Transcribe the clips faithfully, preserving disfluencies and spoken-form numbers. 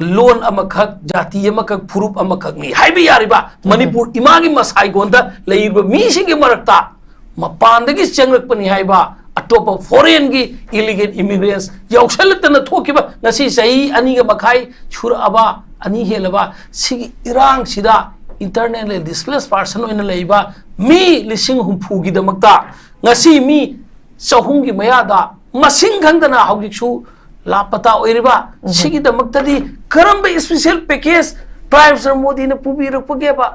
ꯂꯣꯟ ꯑꯃꯈꯛ, ꯖꯥꯇꯤ ꯑꯃꯈꯛ, ꯐꯨꯔꯨꯞ ꯑꯃꯈꯛꯅꯤ ꯍꯥꯏꯕ ꯌꯥꯔꯤꯕ ꯃꯅꯤꯄꯨꯔ ꯏꯃꯥꯒꯤ ꯃꯁꯥꯏꯒꯣꯟꯗ ꯂꯩꯔꯤꯕ ꯃꯤꯁꯤꯡꯒꯤ ꯃꯔꯛꯇ ꯃꯄꯥꯟꯗꯒꯤ ꯆꯪꯂꯛꯄꯅꯤ ꯍꯥꯏꯕ ꯑꯇꯣꯞꯄ ꯐꯣꯔꯦꯟꯒꯤ ꯏꯂꯤꯒꯦꯜ ꯏꯃꯤꯒ꯭ꯔꯦꯟꯁ ꯌꯥꯎꯁꯜꯂꯛꯇꯅ ꯊꯣꯛꯈꯤꯕ ꯉꯁꯤ ꯆꯍꯤ ꯑꯅꯤꯒ ꯃꯈꯥꯏ ꯁꯨꯔꯛꯑꯕ, ꯑꯅꯤ ꯍꯦꯜꯂꯕ ꯁꯤꯒꯤ ꯏꯔꯥꯡꯁꯤꯗ ꯏꯟꯇꯔꯅꯦꯜꯂꯤ ꯗꯤꯁꯄ꯭ꯂꯦꯁ ꯄꯥꯔꯁꯟ ꯑꯣꯏꯅ ꯂꯩꯕ ꯃꯤ ꯂꯤꯁꯤꯡ ꯍꯨꯝꯐꯨꯒꯤꯗꯃꯛꯇ ꯉꯁꯤ ꯃꯤ ꯆꯍꯨꯝꯒꯤ ꯃꯌꯥꯗ ꯃꯁꯤꯡ ꯈꯪꯗꯅ ꯍꯧꯖꯤꯛꯁꯨ ꯂꯥꯄꯇꯥ ꯑꯣꯏꯔꯤꯕ ꯁꯤꯒꯤꯗꯃꯛꯇꯗꯤ ꯀꯔꯝꯕ ꯏꯁꯄꯤꯁꯦꯜ ꯄꯦꯀꯦꯖ ꯄ꯭ꯔꯥꯏꯝ ꯃꯤꯅꯤꯁꯇꯔ ꯃꯣꯗꯤꯅ ꯄꯨꯕꯤꯔꯛꯄꯒꯦꯕ?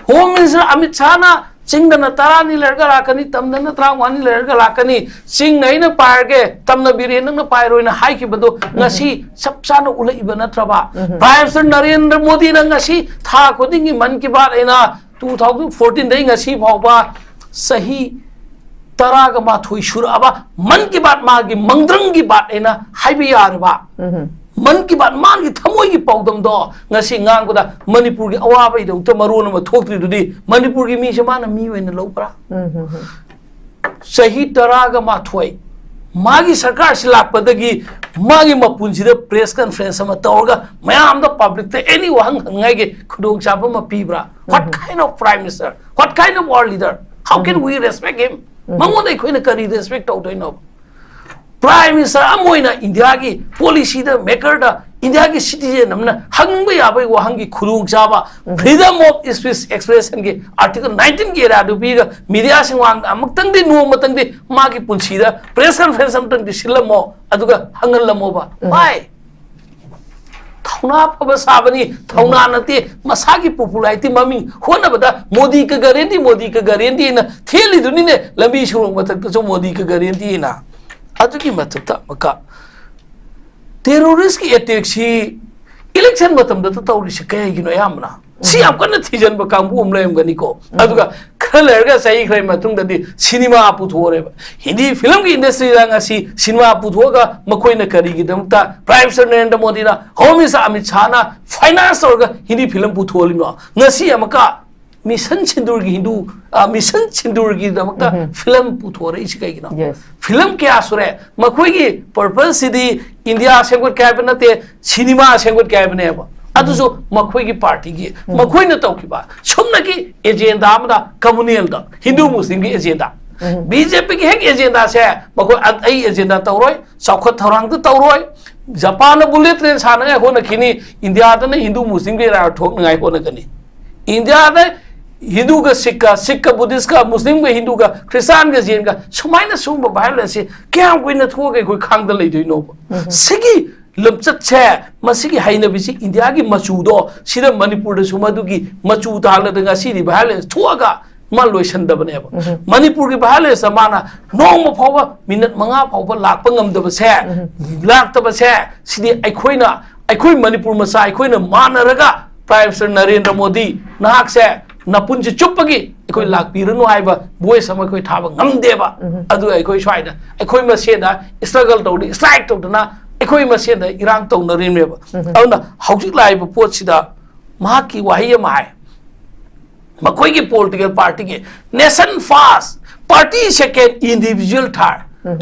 ꯍꯣꯝ ꯃꯤꯅꯤꯁꯇꯔ ꯑꯃꯤꯠ ꯁꯥꯍꯅ ꯆꯤꯡꯗꯅ ꯇꯔꯥꯅꯤ ꯂꯩꯔꯒ ꯂꯥꯛꯀꯅꯤ, ꯇꯝꯗꯅ ꯇꯔꯥꯃꯉꯥꯅꯤ ꯂꯩꯔꯒ ꯂꯥꯛꯀꯅꯤ, ꯆꯤꯡꯅ ꯑꯩꯅ ꯄꯥꯏꯔꯒꯦ, ꯇꯝꯅ ꯕꯤꯔꯦꯟ ꯅꯪꯅ ꯄꯥꯏꯔꯣꯏꯅ ꯍꯥꯏꯈꯤꯕꯗꯣ ꯉꯁꯤ ꯆꯞ ꯆꯥꯅ ꯎꯠꯂꯛꯏꯕ ꯅꯠꯇ꯭ꯔꯕ? ꯄ꯭ꯔꯥꯏꯝ ꯃꯤꯅꯤꯁꯇꯔ ꯅꯔꯦꯟꯗ꯭ꯔ ꯃꯣꯗꯤꯅ ꯉꯁꯤ ꯊꯥ ꯈꯨꯗꯤꯡꯒꯤ ꯃꯟ ꯀꯤ ꯕꯥꯠ ꯑꯩꯅ ꯇꯨ ꯊꯥꯎꯖꯟ ꯐꯣꯔꯇꯤꯟꯗꯒꯤ ꯉꯁꯤ ꯐꯥꯎꯕ ꯆꯍꯤ ꯇꯔꯥꯒ ꯃꯥꯊꯣꯏ ꯁꯨꯔꯛꯑꯕ ꯃꯟ ꯀꯤ ꯕꯥꯠ ꯃꯥꯒꯤ ꯃꯪꯗ꯭ꯔꯪꯒꯤ ꯕꯥꯠ ꯍꯥꯏꯅ ꯍꯥꯏꯕ ꯌꯥꯔꯕ ꯃꯟ ꯀꯤ ꯕꯥꯠ ꯃꯥꯒꯤ ꯊꯃꯣꯏꯒꯤ ꯄꯥꯎꯗꯝꯗꯣ ꯉꯁꯤ ꯉꯥꯡꯕꯗ ꯃꯅꯤꯄꯨꯔꯒꯤ ꯑꯋꯥꯕꯒꯤꯗꯃꯛꯇ ꯃꯔꯣꯟ ꯑꯃ ꯊꯣꯛꯇ꯭ꯔꯤꯗꯨꯗꯤ ꯃꯅꯤꯄꯨꯔꯒꯤ ꯃꯤꯁꯦ ꯃꯥꯅ ꯃꯤ ꯑꯣꯏꯅ ꯂꯧꯕ꯭ꯔꯥ? ꯆꯍꯤ ꯇꯔꯥꯒ ꯃꯥꯊꯣꯏ ꯃꯥꯒꯤ ꯁꯔꯀꯥꯔꯁꯤ ꯂꯥꯛꯄꯗꯒꯤ ꯃꯥꯒꯤ ꯃꯄꯨꯟꯁꯤꯗ ꯄ꯭ꯔꯦꯁ ꯀꯟꯐꯔꯦꯟꯁ ꯑꯃ ꯇꯧꯔꯒ ꯃꯌꯥꯝꯗ ꯄꯕ꯭ꯂꯤꯛꯇ ꯑꯦꯅꯤ ꯋꯥꯍꯪ ꯍꯪꯅꯤꯡꯉꯥꯏꯒꯤ ꯈꯨꯗꯣꯡꯆꯥꯕ ꯑꯃ ꯄꯤꯕ꯭ꯔꯥ? What kind of prime minister? What kind of world leader? How can we respect him? ꯃꯉꯣꯟꯗ ꯑꯩꯈꯣꯏꯅ ꯀꯔꯤ ꯔꯦꯁꯄꯦꯛ ꯇꯧꯗꯣꯏꯅꯣ? ꯄ꯭ꯔꯥꯏꯝ ꯃꯤꯅꯤꯁꯇꯔ ꯑꯃ ꯑꯣꯏꯅ ꯏꯟꯗꯤꯌꯥꯒꯤ ꯄꯣꯂꯤꯁꯤꯗ ꯃꯦꯀꯔꯗ ꯏꯟꯗꯤꯌꯥꯒꯤ ꯁꯤꯇꯤꯖꯦꯟ ꯑꯃꯅ ꯍꯪꯕ ꯌꯥꯕꯒꯤ ꯋꯥꯍꯪꯒꯤ ꯈꯨꯗꯣꯡꯆꯥꯕ, freedom of speech expressionꯒꯤ article nineteenꯒꯤ ꯑꯦꯔꯥꯗꯨ ꯄꯤꯔꯒ ꯃꯤꯗꯤꯌꯥꯁꯤꯡ ꯃꯃꯥꯡꯗ ꯑꯃꯨꯛꯇꯪꯗꯤ, ꯅꯣꯡꯃꯇꯪꯗꯤ ꯃꯥꯒꯤ ꯄꯨꯟꯁꯤꯗ ꯄ꯭ꯔꯦꯁ ꯀꯟꯐꯔꯦꯟꯁ ꯑꯃꯇꯪꯗꯤ ꯁꯤꯜꯂꯝꯃꯣ, ꯑꯗꯨꯒ ꯍꯪꯍꯜꯂꯝꯃꯣꯕ꯫ ꯋꯥꯏ? ꯊꯧꯅꯥ ꯐꯕ ꯁꯥꯕꯅꯤ, ꯊꯧꯅꯥ ꯅꯠꯇꯦ꯫ ꯃꯁꯥꯒꯤ ꯄꯣꯄꯨꯂꯥꯔꯤꯇꯤ ꯃꯃꯤꯡ ꯍꯣꯠꯅꯕꯗ ꯃꯣꯗꯤ ꯀ ꯒꯥꯔꯦꯟꯇꯤ, ꯃꯣꯗꯤ ꯀ ꯒꯥꯔꯦꯟꯇꯤꯅ ꯊꯦꯜꯂꯤꯗꯨꯅꯤꯅꯦ, ꯂꯝꯕꯤ ꯁꯣꯔꯣꯛ ꯃꯊꯛꯇꯁꯨ ꯃꯣꯗꯤ ꯀ ꯒꯥꯔꯦꯟꯇꯤꯅ꯫ ꯑꯗꯨꯒꯤ ꯃꯊꯛꯇ ꯑꯃꯨꯛꯀ ꯇꯦꯔꯣꯔꯤꯁꯀꯤ ꯑꯦꯇꯦꯛꯁꯤ ꯏꯂꯦꯛꯁꯟ ꯃꯇꯝꯗꯇ ꯇꯧꯔꯤꯁꯤ ꯀꯩꯒꯤꯅꯣ? ꯑꯌꯥꯝꯕꯅ ꯁꯤ ꯌꯥꯝ ꯀꯟꯅ ꯊꯤꯖꯤꯟꯕ ꯀꯥꯡꯕꯨ ꯑꯃ ꯂꯩꯔꯝꯒꯅꯤꯀꯣ꯫ ꯑꯗꯨꯒ ꯈꯔ ꯂꯩꯔꯒ, ꯆꯍꯤ ꯈꯔꯒꯤ ꯃꯇꯨꯡꯗꯗꯤ ꯁꯤꯅꯤꯃꯥ ꯄꯨꯊꯣꯛꯑꯔꯦꯕ꯫ ꯍꯤꯟꯗꯤ ꯐꯤꯂꯝꯒꯤ ꯏꯟꯗꯁꯇ꯭ꯔꯤꯗ ꯉꯁꯤ ꯁꯤꯅꯤꯃꯥ ꯄꯨꯊꯣꯛꯑꯒ ꯃꯈꯣꯏꯅ ꯀꯔꯤꯒꯤꯗꯃꯛꯇ ꯄ꯭ꯔꯥꯏꯝ ꯃꯤꯅꯤꯁꯇꯔ ꯅꯔꯦꯟꯗ꯭ꯔ ꯃꯣꯗꯤꯅ, ꯍꯣꯝ ꯃꯤꯅꯤꯁꯇꯔ ꯑꯃꯤꯠ ꯁꯥꯍꯅ ꯐꯥꯏꯅꯥꯟꯁ ꯇꯧꯔꯒ ꯍꯤꯟꯗꯤ ꯐꯤꯂꯝ ꯄꯨꯊꯣꯛꯍꯜꯂꯤꯅꯣ? ꯉꯁꯤ ꯑꯃꯨꯛꯀ ꯃꯤꯁꯟ ꯁꯤꯟꯗꯨꯔꯒꯤ ꯍꯤꯟꯗꯨ, ꯑ, ꯃꯤꯁꯟ ꯁꯤꯟꯗꯨꯔꯒꯤꯗꯃꯛꯇ ꯐꯤꯂꯝ ꯄꯨꯊꯣꯔꯛꯏꯁꯤ ꯀꯩꯒꯤꯅꯣ? ꯐꯤꯂꯝ ꯀꯌꯥ ꯁꯨꯔꯦ, ꯃꯈꯣꯏꯒꯤ ꯄꯔꯄꯁꯁꯤꯗꯤ ꯏꯟꯗꯤꯌꯥ ꯁꯦꯝꯒꯠꯀꯦ ꯍꯥꯏꯕ ꯅꯠꯇꯦ, ꯁꯤꯅꯤꯃꯥ ꯁꯦꯝꯒꯠꯀꯦ ꯍꯥꯏꯕꯅꯦꯕ꯫ ꯑꯗꯨꯁꯨ ꯃꯈꯣꯏꯒꯤ ꯄꯥꯔꯇꯤꯒꯤ, ꯃꯈꯣꯏꯅ ꯇꯧꯈꯤꯕ ꯁꯨꯞꯅꯒꯤ ꯑꯦꯖꯦꯟꯗꯥ ꯑꯃꯗ, ꯀꯝꯃꯨꯅꯦꯜꯗ, ꯍꯤꯟꯗꯨ ꯃꯨꯁꯂꯤꯝꯒꯤ ꯑꯦꯖꯦꯟꯗꯥ꯫ ꯕꯤ ꯖꯦ ꯄꯤꯒꯤ ꯍꯦꯛ ꯑꯦꯖꯦꯟꯗꯥꯁꯦ ꯃꯈꯣꯏ ꯑ-, ꯑꯩ ꯑꯦꯖꯦꯟꯗꯥ ꯇꯧꯔꯣꯏ, ꯆꯥꯎꯈꯠ ꯊꯧꯔꯥꯡꯗ ꯇꯧꯔꯣꯏ, ꯖꯄꯥꯟꯅ ꯕꯨꯂꯦꯠ ꯇ꯭ꯔꯦꯟ ꯁꯥꯅꯉꯥꯏ ꯍꯣꯠꯅꯈꯤꯅꯤ, ꯏꯟꯗꯤꯌꯥꯗꯅ ꯍꯤꯟꯗꯨ ꯃꯨꯁꯂꯤꯝꯒꯤ ꯏꯔꯥ ꯊꯣꯛꯅꯉꯥꯏ ꯍꯣꯠꯅꯒꯅꯤ꯫ ꯏꯟꯗꯤꯌꯥꯗ ꯍꯤꯟꯗꯨꯒ ꯁꯤꯈꯀ, ꯁꯤꯈꯀ ꯕꯨꯙꯤꯁꯀ, ꯃꯨꯁꯂꯤꯝꯒ ꯍꯤꯟꯗꯨꯒ, ꯈ꯭ꯔꯤꯁꯇꯥꯟꯒ ꯖꯦꯟꯒ, ꯁꯨꯃꯥꯏꯅ ꯁꯤꯒꯨꯝꯕ ꯚꯥꯏꯑꯣꯂꯦꯟꯁꯁꯤ ꯀꯌꯥꯝ ꯀꯨꯏꯅ ꯊꯣꯛꯑꯒ ꯑꯩꯈꯣꯏ ꯈꯥꯡꯗ ꯂꯩꯗꯣꯏꯅꯣꯕ? ꯁꯤꯒꯤ ꯂꯝꯆꯠꯁꯦ, ꯃꯁꯤꯒꯤ ꯍꯩꯅꯕꯤꯁꯤ, ꯏꯟꯗꯤꯌꯥꯒꯤ ꯃꯆꯨꯗꯣ, ꯁꯤꯗ ꯃꯅꯤꯄꯨꯔꯗꯁꯨ ꯃꯗꯨꯒꯤ ꯃꯆꯨ ꯇꯥꯍꯜꯂꯗ ꯉꯁꯤꯗꯤ ꯚꯥꯏꯑꯣꯂꯦꯟꯁ ꯊꯣꯛꯑꯒ ꯃꯥ ꯂꯣꯏꯁꯟꯗꯕꯅꯦꯕ꯫ ꯃꯅꯤꯄꯨꯔꯒꯤ ꯚꯥꯏꯑꯣꯂꯦꯟꯁꯇ ꯃꯥꯅ ꯅꯣꯡꯃ ꯐꯥꯎꯕ ꯃꯤꯅꯠ ꯃꯉꯥ ꯐꯥꯎꯕ ꯂꯥꯛꯄ ꯉꯝꯗꯕꯁꯦ, ꯂꯥꯛꯇꯕꯁꯦ, ꯁꯤꯗꯤ ꯑꯩꯈꯣꯏꯅ, ꯑꯩꯈꯣꯏ ꯃꯅꯤꯄꯨꯔ ꯃꯆꯥ ꯑꯩꯈꯣꯏꯅ ꯃꯥꯟꯅꯔꯒ Prime Minister ꯅꯔꯦꯟꯗ꯭ꯔ ꯃꯣꯗꯤ, ꯅꯍꯥꯛꯁꯦ ꯅꯄꯨꯟꯁꯤ ꯆꯨꯞꯄꯒꯤ ꯑꯩꯈꯣꯏ ꯂꯥꯛꯄꯤꯔꯅꯨ ꯍꯥꯏꯕ voice ꯑꯃ ꯑꯩꯈꯣꯏ ꯊꯥꯕ ꯉꯝꯗꯦꯕ꯫ ꯑꯗꯨꯒ ꯑꯩꯈꯣꯏ ꯁ꯭ꯋꯥꯏꯗ ꯑꯩꯈꯣꯏ ꯃꯁꯦꯟꯗ struggle ꯇꯧꯗꯅ, strike ꯇꯧꯗꯅ, ꯑꯩꯈꯣꯏ ꯃꯁꯦꯟꯗ ꯏꯔꯥꯡ ꯇꯧꯅꯔꯤꯕꯅꯦꯕ꯫ ꯑꯗꯨꯅ ꯍꯧꯖꯤꯛ ꯂꯥꯛꯏꯕ ꯄꯣꯠꯁꯤꯗ ꯃꯍꯥꯛꯀꯤ ꯋꯥꯍꯩ ꯑꯃ ꯍꯥꯏ, ꯃꯈꯣꯏꯒꯤ political party ꯒꯤ "Nation first, party second, individual third"꯫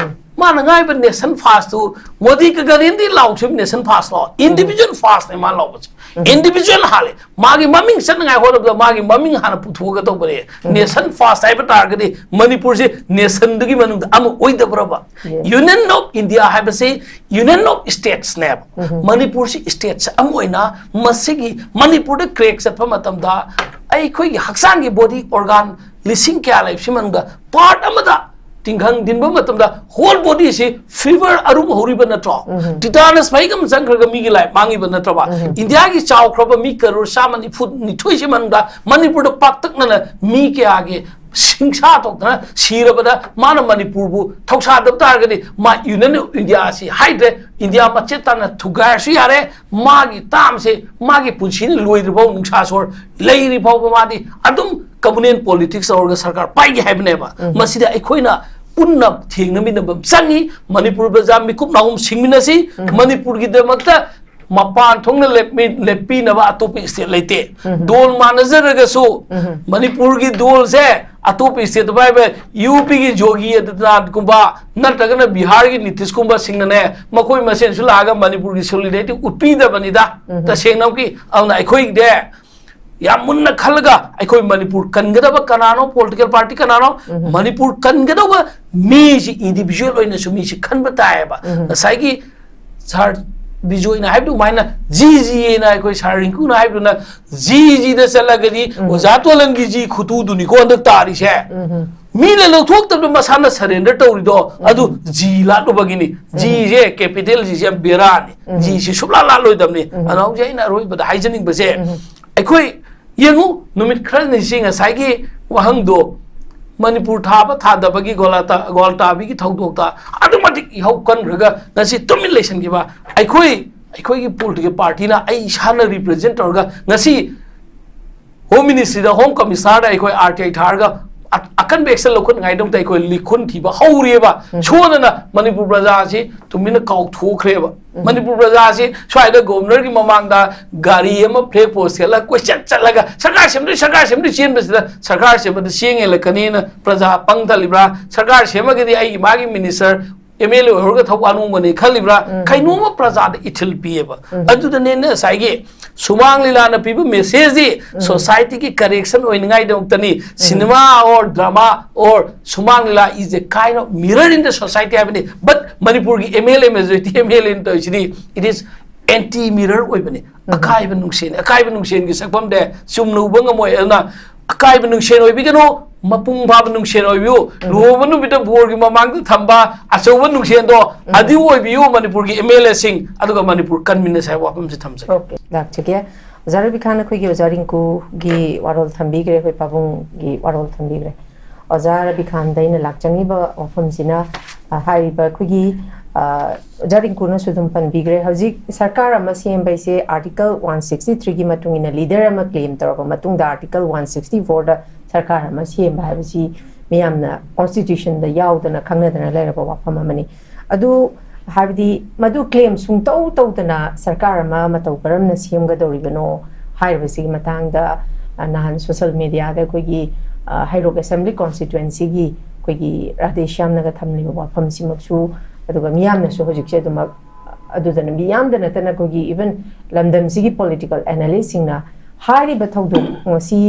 ꯃꯥꯅ ꯉꯥꯏꯕ "Nation first" ꯇꯨ, ꯃꯣꯗꯤ ꯀꯒꯥꯔꯤꯟꯗꯤ ꯂꯥꯎꯊꯤꯕ "Nation first" ꯂꯣ? Individual first ꯅꯦ ꯃꯥ ꯂꯥꯎꯕꯁꯦ꯫ Individual ꯍꯥꯜꯂꯦ꯫ ꯃꯥꯒꯤ ꯃꯃꯤꯡ ꯆꯠꯅꯉꯥꯏ ꯍꯣꯠꯅꯕꯗ ꯃꯥꯒꯤ ꯃꯃꯤꯡ ꯍꯥꯟꯅ ꯄꯨꯊꯣꯛꯑꯒ ꯇꯧꯕꯅꯦ꯫ Nation first ꯍꯥꯏꯕ ꯇꯥꯔꯒꯗꯤ ꯃꯅꯤꯄꯨꯔꯁꯦ nationꯗꯨꯒꯤ ꯃꯅꯨꯡꯗ ꯑꯃ ꯑꯣꯏꯗꯕ꯭ꯔꯕ? Union of India ꯍꯥꯏꯕꯁꯤ Union of States ꯅꯦꯕ꯫ ꯃꯅꯤꯄꯨꯔꯁꯤ states ꯑꯃ ꯑꯣꯏꯅ, ꯃꯁꯤꯒꯤ ꯃꯅꯤꯄꯨꯔꯗ crack ꯆꯠꯄ ꯃꯇꯝꯗ ꯑꯩꯈꯣꯏꯒꯤ ꯍꯛꯆꯥꯡꯒꯤ body organ ꯂꯤꯁꯤꯡ ꯀꯌꯥ ꯂꯩꯕꯁꯤ ꯃꯅꯨꯡꯗ part ꯑꯃꯗ ꯇꯤꯡꯈꯪ ꯊꯤꯟꯕ ꯃꯇꯝꯗ whole body ꯁꯤ fever ꯑꯔꯨꯝ ꯍꯧꯔꯤꯕ ꯅꯠꯇ꯭ꯔꯣ? Tetanus ꯐꯩꯒ ꯑꯃ ꯆꯪꯈ꯭ꯔꯒ ꯃꯤꯒꯤ life ꯃꯥꯡꯉꯤꯕ ꯅꯠꯇ꯭ꯔꯕ? ꯏꯟꯗꯤꯌꯥꯒꯤ ꯆꯥꯎꯈ꯭ꯔꯕ ꯃꯤ ꯀꯔꯣꯔ ꯆꯥꯝꯃ ꯅꯤꯐꯨ ꯅꯤꯊꯣꯏꯁꯤ ꯃꯅꯨꯡꯗ ꯃꯅꯤꯄꯨꯔꯗ ꯄꯥꯛꯇꯛꯅꯅ ꯃꯤ ꯀꯌꯥꯒꯤ ꯁꯤꯡꯁꯥ ꯊꯣꯛꯇꯅ ꯁꯤꯔꯕꯗ ꯃꯥꯅ ꯃꯅꯤꯄꯨꯔꯕꯨ ꯊꯧꯁꯥꯗꯕ ꯇꯥꯔꯒꯗꯤ ꯃꯥ Union of India ꯑꯁꯤ ꯍꯥꯏꯗ꯭ꯔꯦ, ꯏꯟꯗꯤꯌꯥ ꯃꯆꯦꯠ ꯇꯥꯅ ꯊꯨꯒꯥꯏꯔꯁꯨ ꯌꯥꯔꯦ, ꯃꯥꯒꯤ term ꯁꯦ, ꯃꯥꯒꯤ ꯄꯨꯟꯁꯤꯅ ꯂꯣꯏꯗ꯭ꯔꯤ ꯐꯥꯎ, ꯅꯨꯡꯁꯥ ꯁꯣꯔ ꯂꯩꯔꯤ ꯐꯥꯎꯕ ꯃꯥꯗꯤ ꯑꯗꯨꯝ communal politics ꯇꯧꯔꯒ ꯁꯔꯀꯥꯔ ꯄꯥꯏꯒꯦ ꯍꯥꯏꯕꯅꯦꯕ꯫ ꯃꯁꯤꯗ ꯑꯩꯈꯣꯏꯅ ꯄꯨꯟꯅ ꯊꯦꯡꯅꯃꯤꯟꯅꯕ ꯑꯃ ꯆꯪꯉꯤ꯫ ꯃꯅꯤꯄꯨꯔ ꯄ꯭ꯔꯖꯥ ꯃꯤꯀꯨꯞ ꯅꯥꯍꯨꯝ ꯁꯤꯡꯃꯤꯟꯅꯁꯤ꯫ ꯃꯅꯤꯄꯨꯔꯒꯤꯗꯃꯛꯇ ꯃꯄꯥꯟ ꯊꯣꯡꯅ ꯂꯦꯞꯃꯤ-, ꯂꯦꯞꯄꯤꯅꯕ ꯑꯇꯣꯞꯄ state ꯂꯩꯇꯦ꯫ ꯗꯣꯜ ꯃꯥꯟꯅꯖꯔꯒꯁꯨ ꯃꯅꯤꯄꯨꯔꯒꯤ ꯗꯣꯜꯁꯦ ꯑꯇꯣꯞꯄ ꯁ꯭ꯇꯦꯠꯇ ꯄꯥꯏꯕ ꯌꯨ ꯄꯤꯒꯤ ꯌꯣꯒꯤ ꯑꯗꯤꯇ꯭ꯌꯅꯥꯊꯀꯨꯝꯕ ꯅꯠꯇ꯭ꯔꯒꯅ ꯕꯤꯍꯥꯔꯒꯤ ꯅꯤꯇꯤꯁꯀꯨꯝꯕꯁꯤꯡꯅꯅꯦ, ꯃꯈꯣꯏ ꯃꯁꯦꯟꯁꯨ ꯂꯥꯛꯑꯒ ꯃꯅꯤꯄꯨꯔꯒꯤ ꯁꯣꯂꯤꯗꯥꯔꯤꯇꯤ ꯎꯠꯄꯤꯗꯕꯅꯤꯗ꯫ ꯇꯁꯦꯡꯅꯃꯛꯀꯤ ꯑꯗꯨꯅ ꯑꯩꯈꯣꯏꯗꯤ ꯌꯥꯝ ꯃꯨꯟꯅ ꯈꯜꯂꯒ ꯑꯩꯈꯣꯏ ꯃꯅꯤꯄꯨꯔ ꯀꯟꯒꯗꯕ ꯀꯅꯥꯅꯣ, ꯄꯣꯂꯤꯇꯤꯀꯦꯜ ꯄꯥꯔꯇꯤ ꯀꯅꯥꯅꯣ, ꯃꯅꯤꯄꯨꯔ ꯀꯟꯒꯗꯧꯕ ꯃꯤꯁꯤ ꯏꯟꯗꯤꯚꯤꯖꯨꯋꯦꯜ ꯑꯣꯏꯅꯁꯨ ꯃꯤꯁꯤ ꯈꯟꯕ ꯇꯥꯏꯌꯦꯕ꯫ ꯉꯁꯥꯏꯒꯤ ꯁꯥꯔ ꯕꯤꯖꯣꯏꯅ ꯍꯥꯏꯕꯗꯨꯃꯥꯏꯅ ꯖꯤ ꯖꯤ ꯍꯥꯏꯅ ꯑꯩꯈꯣꯏ ꯁꯥꯔ ꯔꯤꯡꯀꯨꯅ ꯍꯥꯏꯕꯗꯨꯅ ꯖꯤ ꯖꯤꯗ ꯆꯠꯂꯒꯗꯤ ꯑꯣꯖꯥ ꯇꯣꯂꯟꯒꯤ ꯖꯤ ꯈꯨꯇꯨꯗꯨꯅꯤꯀꯣ ꯍꯟꯗꯛ ꯇꯥꯔꯤꯁꯦ꯫ ꯃꯤꯅ ꯂꯧꯊꯣꯛꯇꯕꯗ ꯃꯁꯥꯅ ꯁꯔꯦꯟꯗꯔ ꯇꯧꯔꯤꯗꯣ ꯑꯗꯨ ꯖꯤ ꯂꯥꯠꯂꯨꯕꯒꯤꯅꯤ꯫ ꯖꯤꯁꯦ, ꯀꯦꯄꯤꯇꯦꯜ ꯖꯤꯁꯦ ꯌꯥꯝ ꯕꯦꯔꯥꯅꯤ꯫ ꯖꯤꯁꯦ ꯁꯨꯡꯂꯥ ꯂꯥꯠꯂꯣꯏꯗꯕꯅꯤ꯫ ꯑꯗꯣ ꯍꯧꯖꯤꯛ ꯑꯩꯅ ꯑꯔꯣꯏꯕꯗ ꯍꯥꯏꯖꯅꯤꯡꯕꯁꯦ, ꯑꯩꯈꯣꯏ ꯌꯦꯡꯉꯨ, ꯅꯨꯃꯤꯠ ꯈꯔꯅꯤꯁꯤ ꯉꯁꯥꯏꯒꯤ ꯋꯥꯍꯪꯗꯣ, ꯃꯅꯤꯄꯨꯔ ꯊꯥꯕ ꯊꯥꯗꯕꯒꯤ ꯒꯣꯂꯥꯇꯥ-, ꯒꯣꯜꯇꯥꯕꯤꯒꯤ ꯊꯧꯗꯣꯛꯇ ꯑꯗꯨꯛ ꯃꯇꯤꯛ ꯏꯍꯧ ꯀꯟꯈ꯭ꯔꯒ ꯉꯁꯤ ꯇꯨꯃꯤꯟ ꯂꯩꯁꯟꯈꯤꯕ꯫ ꯑꯩꯈꯣꯏ, ꯑꯩꯈꯣꯏꯒꯤ ꯄꯣꯂꯤꯇꯤꯀꯦꯜ ꯄꯥꯔꯇꯤꯅ ꯑꯩ ꯏꯁꯥꯅ ꯔꯤꯄ꯭ꯔꯖꯦꯟ ꯇꯧꯔꯒ ꯉꯁꯤ ꯍꯣꯝ ꯃꯤꯅꯤꯁꯇ꯭ꯔꯤꯗ ꯍꯣꯝ ꯀꯃꯤꯁꯅꯔꯗ ꯑꯩꯈꯣꯏ ꯑꯥꯔ ꯇꯤ ꯑꯥꯏ ꯊꯥꯔꯒ ꯑ-, ꯑꯀꯟꯕ ꯑꯦꯛꯁꯟ ꯂꯧꯈꯠꯅꯉꯥꯏꯗꯃꯛꯇ ꯑꯩꯈꯣꯏ ꯂꯤꯈꯨꯟ ꯊꯤꯕ ꯍꯧꯔꯤꯑꯕ꯫ ꯁꯣꯏꯗꯅ ꯃꯅꯤꯄꯨꯔ ꯄ꯭ꯔꯖꯥꯁꯤ ꯇꯨꯃꯤꯟꯅ ꯀꯥꯎꯊꯣꯛꯈ꯭ꯔꯦꯕ꯫ ꯃꯅꯤꯄꯨꯔ ꯄ꯭ꯔꯖꯥꯁꯤ ꯁ꯭ꯋꯥꯏꯗ ꯒꯣꯕꯔꯅꯔꯒꯤ ꯃꯃꯥꯡꯗ ꯒꯥꯔꯤ ꯑꯃ ꯐ꯭ꯂꯦꯛ ꯄꯣꯁ ꯊꯦꯠꯂꯒ ꯀꯣꯏꯆꯠ ꯆꯠꯂꯒ ꯁꯔꯀꯥꯔ ꯁꯦꯝꯗꯣꯏ, ꯁꯔꯀꯥꯔ ꯁꯦꯝꯗꯣꯏ ꯆꯦꯟꯕꯁꯤꯗ ꯁꯔꯀꯥꯔ ꯁꯦꯝꯕꯗ ꯆꯦꯡ ꯍꯦꯜꯂꯛꯀꯅꯤꯅ ꯄ꯭ꯔꯖꯥ ꯄꯪ ꯊꯜꯂꯤꯕ꯭ꯔꯥ? ꯁꯔꯀꯥꯔ ꯁꯦꯝꯃꯒꯗꯤ ꯑꯩꯒꯤ ꯃꯥꯒꯤ ꯃꯤꯅꯤꯁꯇꯔ ꯑꯦꯝ ꯑꯦꯜ ꯑꯦ ꯑꯣꯏꯍꯧꯔꯒ ꯊꯧ ꯋꯥꯅꯣꯡꯕꯅꯤ ꯈꯜꯂꯤꯕ꯭ꯔꯥ? ꯀꯩꯅꯣꯝꯃ ꯄ꯭ꯔꯖꯥꯗ ꯏꯊꯤꯜ ꯄꯤꯌꯦꯕ꯫ ꯑꯗꯨꯗꯅꯦ ꯉꯁꯥꯏꯒꯤ ꯁꯨꯃꯥꯡ ꯂꯤꯂꯥꯅ ꯄꯤꯕ ꯃꯦꯁꯦꯖꯁꯤ ꯁꯣꯁꯥꯏꯇꯤꯒꯤ correction ꯑꯣꯏꯅꯉꯥꯏꯗꯃꯛꯇꯅꯤ꯫ Cinema or drama or ꯁꯨꯃꯥꯡ ꯂꯤꯂꯥ is a kind of mirror in the society ꯍꯥꯏꯕꯅꯤ꯫ But ꯃꯅꯤꯄꯨꯔꯒꯤ M L A, majority M L ꯑꯦꯅ ꯇꯧꯔꯤꯁꯤꯗꯤ, it is anti mirror ꯑꯣꯏꯕꯅꯤ꯫ ꯑꯀꯥꯏꯕ ꯅꯨꯡꯁꯦꯟ, ꯑꯀꯥꯏꯕ ꯅꯨꯡꯁꯦꯟꯒꯤ ꯁꯛꯐꯝꯗ ꯆꯨꯝꯅ ꯎꯕ ꯉꯝꯃꯣꯏ꯫ ꯑꯗꯨꯅ ꯑꯀꯥꯏꯕ ꯅꯨꯡꯁꯦꯟ ꯑꯣꯏꯕꯤꯒꯅꯨ, ꯃꯄꯨꯡ ꯐꯥꯕ ꯅꯨꯡꯁꯦꯟ ꯑꯣꯏꯕꯤꯌꯨ꯫ ꯂꯨꯍꯣꯡꯕ ꯅꯨꯃꯤꯠꯇ ꯕꯣꯔꯒꯤ ꯃꯃꯥꯡꯗ ꯊꯝꯕ ꯑꯆꯧꯕ ꯅꯨꯡꯁꯦꯟꯗꯣ ꯑꯗꯨ ꯑꯣꯏꯕꯤꯌꯨ, ꯃꯅꯤꯄꯨꯔꯒꯤ ꯑꯦꯝ ꯑꯦꯜ ꯑꯦꯁꯤꯡ ꯑꯗꯨꯒ ꯃꯅꯤꯄꯨꯔ ꯀꯟꯃꯤꯟꯅꯁꯦ ꯍꯥꯏꯕ ꯋꯥꯐꯝꯁꯤ ꯊꯝꯖꯒꯦ꯫ ꯑꯣꯀꯦ, ꯂꯥꯛꯆꯒꯦ꯫ ꯑꯣꯖꯥ ꯔꯕꯤ ꯈꯥꯟ, ꯑꯩꯈꯣꯏꯒꯤ ꯑꯣꯖꯥ ꯔꯤꯡꯀꯨꯒꯤ ꯋꯥꯔꯣꯜ ꯊꯝꯕꯤꯈ꯭ꯔꯦ, ꯑꯩꯈꯣꯏ ꯄꯥꯕꯨꯡꯒꯤ ꯋꯥꯔꯣꯜ ꯊꯝꯕꯤꯈ꯭ꯔꯦ꯫ ꯑꯣꯖꯥ ꯔꯕꯤ ꯈꯥꯟꯗ ꯑꯩꯅ ꯂꯥꯛꯆꯅꯤꯡꯉꯤꯕ ꯋꯥꯐꯝꯁꯤꯅ, ꯑ, ꯍꯥꯏꯔꯤꯕ ꯑꯩꯈꯣꯏꯒꯤ, ꯑ, ꯑꯣꯖꯥ ꯔꯤꯡꯀꯨꯅꯁꯨ ꯑꯗꯨꯝ ꯄꯟꯕꯤꯈ꯭ꯔꯦ, ꯍꯧꯖꯤꯛ ꯁꯔꯀꯥꯔ ꯑꯃ ꯁꯦꯝꯕ ꯍꯥꯏꯁꯦ Article one sixty three ꯒꯤ ꯃꯇꯨꯡ ꯏꯟꯅ leader ꯑꯃ claim ꯇꯧꯔꯕ ꯃꯇꯨꯡꯗ Article one sixty four ꯗ ꯁꯔꯀꯥꯔ ꯑꯃ ꯁꯦꯝꯕ ꯍꯥꯏꯕꯁꯤ ꯃꯤꯌꯥꯝꯅ constitution ꯗ ꯌꯥꯎꯗꯅ ꯈꯪꯅꯗꯅ ꯂꯩꯔꯕ ꯋꯥꯐꯝ ꯑꯃꯅꯤ꯫ ꯑꯗꯨ ꯍꯥꯏꯕꯗꯤ ꯃꯗꯨ claim ꯁꯨꯡꯇꯧ ꯇꯧꯗꯅ ꯁꯔꯀꯥꯔ ꯑꯃ ꯃꯇꯧ ꯀꯔꯝꯅ ꯁꯦꯝꯒꯗꯧꯔꯤꯕꯅꯣ ꯍꯥꯏꯔꯤꯕꯁꯤꯒꯤ ꯃꯇꯥꯡꯗ, ꯑ, ꯅꯍꯥꯟ social media ꯗ ꯑꯩꯈꯣꯏꯒꯤ, ꯑ, ꯍꯩꯔꯣꯛ Assembly Constituency-ꯒꯤ ꯑꯩꯈꯣꯏꯒꯤ ꯔꯥꯙꯦꯁ꯭ꯌꯥꯝꯅꯒ ꯊꯝꯂꯤꯕ ꯋꯥꯐꯝꯁꯤꯃꯛꯁꯨ, ꯑꯗꯨꯒ ꯃꯤꯌꯥꯝꯅꯁꯨ ꯍꯧꯖꯤꯛꯁꯦ ꯑꯗꯨꯃꯛ, ꯑꯗꯨꯗꯅ ꯃꯤꯌꯥꯝꯗ ꯅꯠꯇꯅ ꯑꯩꯈꯣꯏꯒꯤ even ꯂꯝꯗꯝꯁꯤꯒꯤ political analyst-ꯁꯤꯡꯅ ꯍꯥꯏꯔꯤꯕ ꯊꯧꯗꯣꯛ ꯉꯁꯤ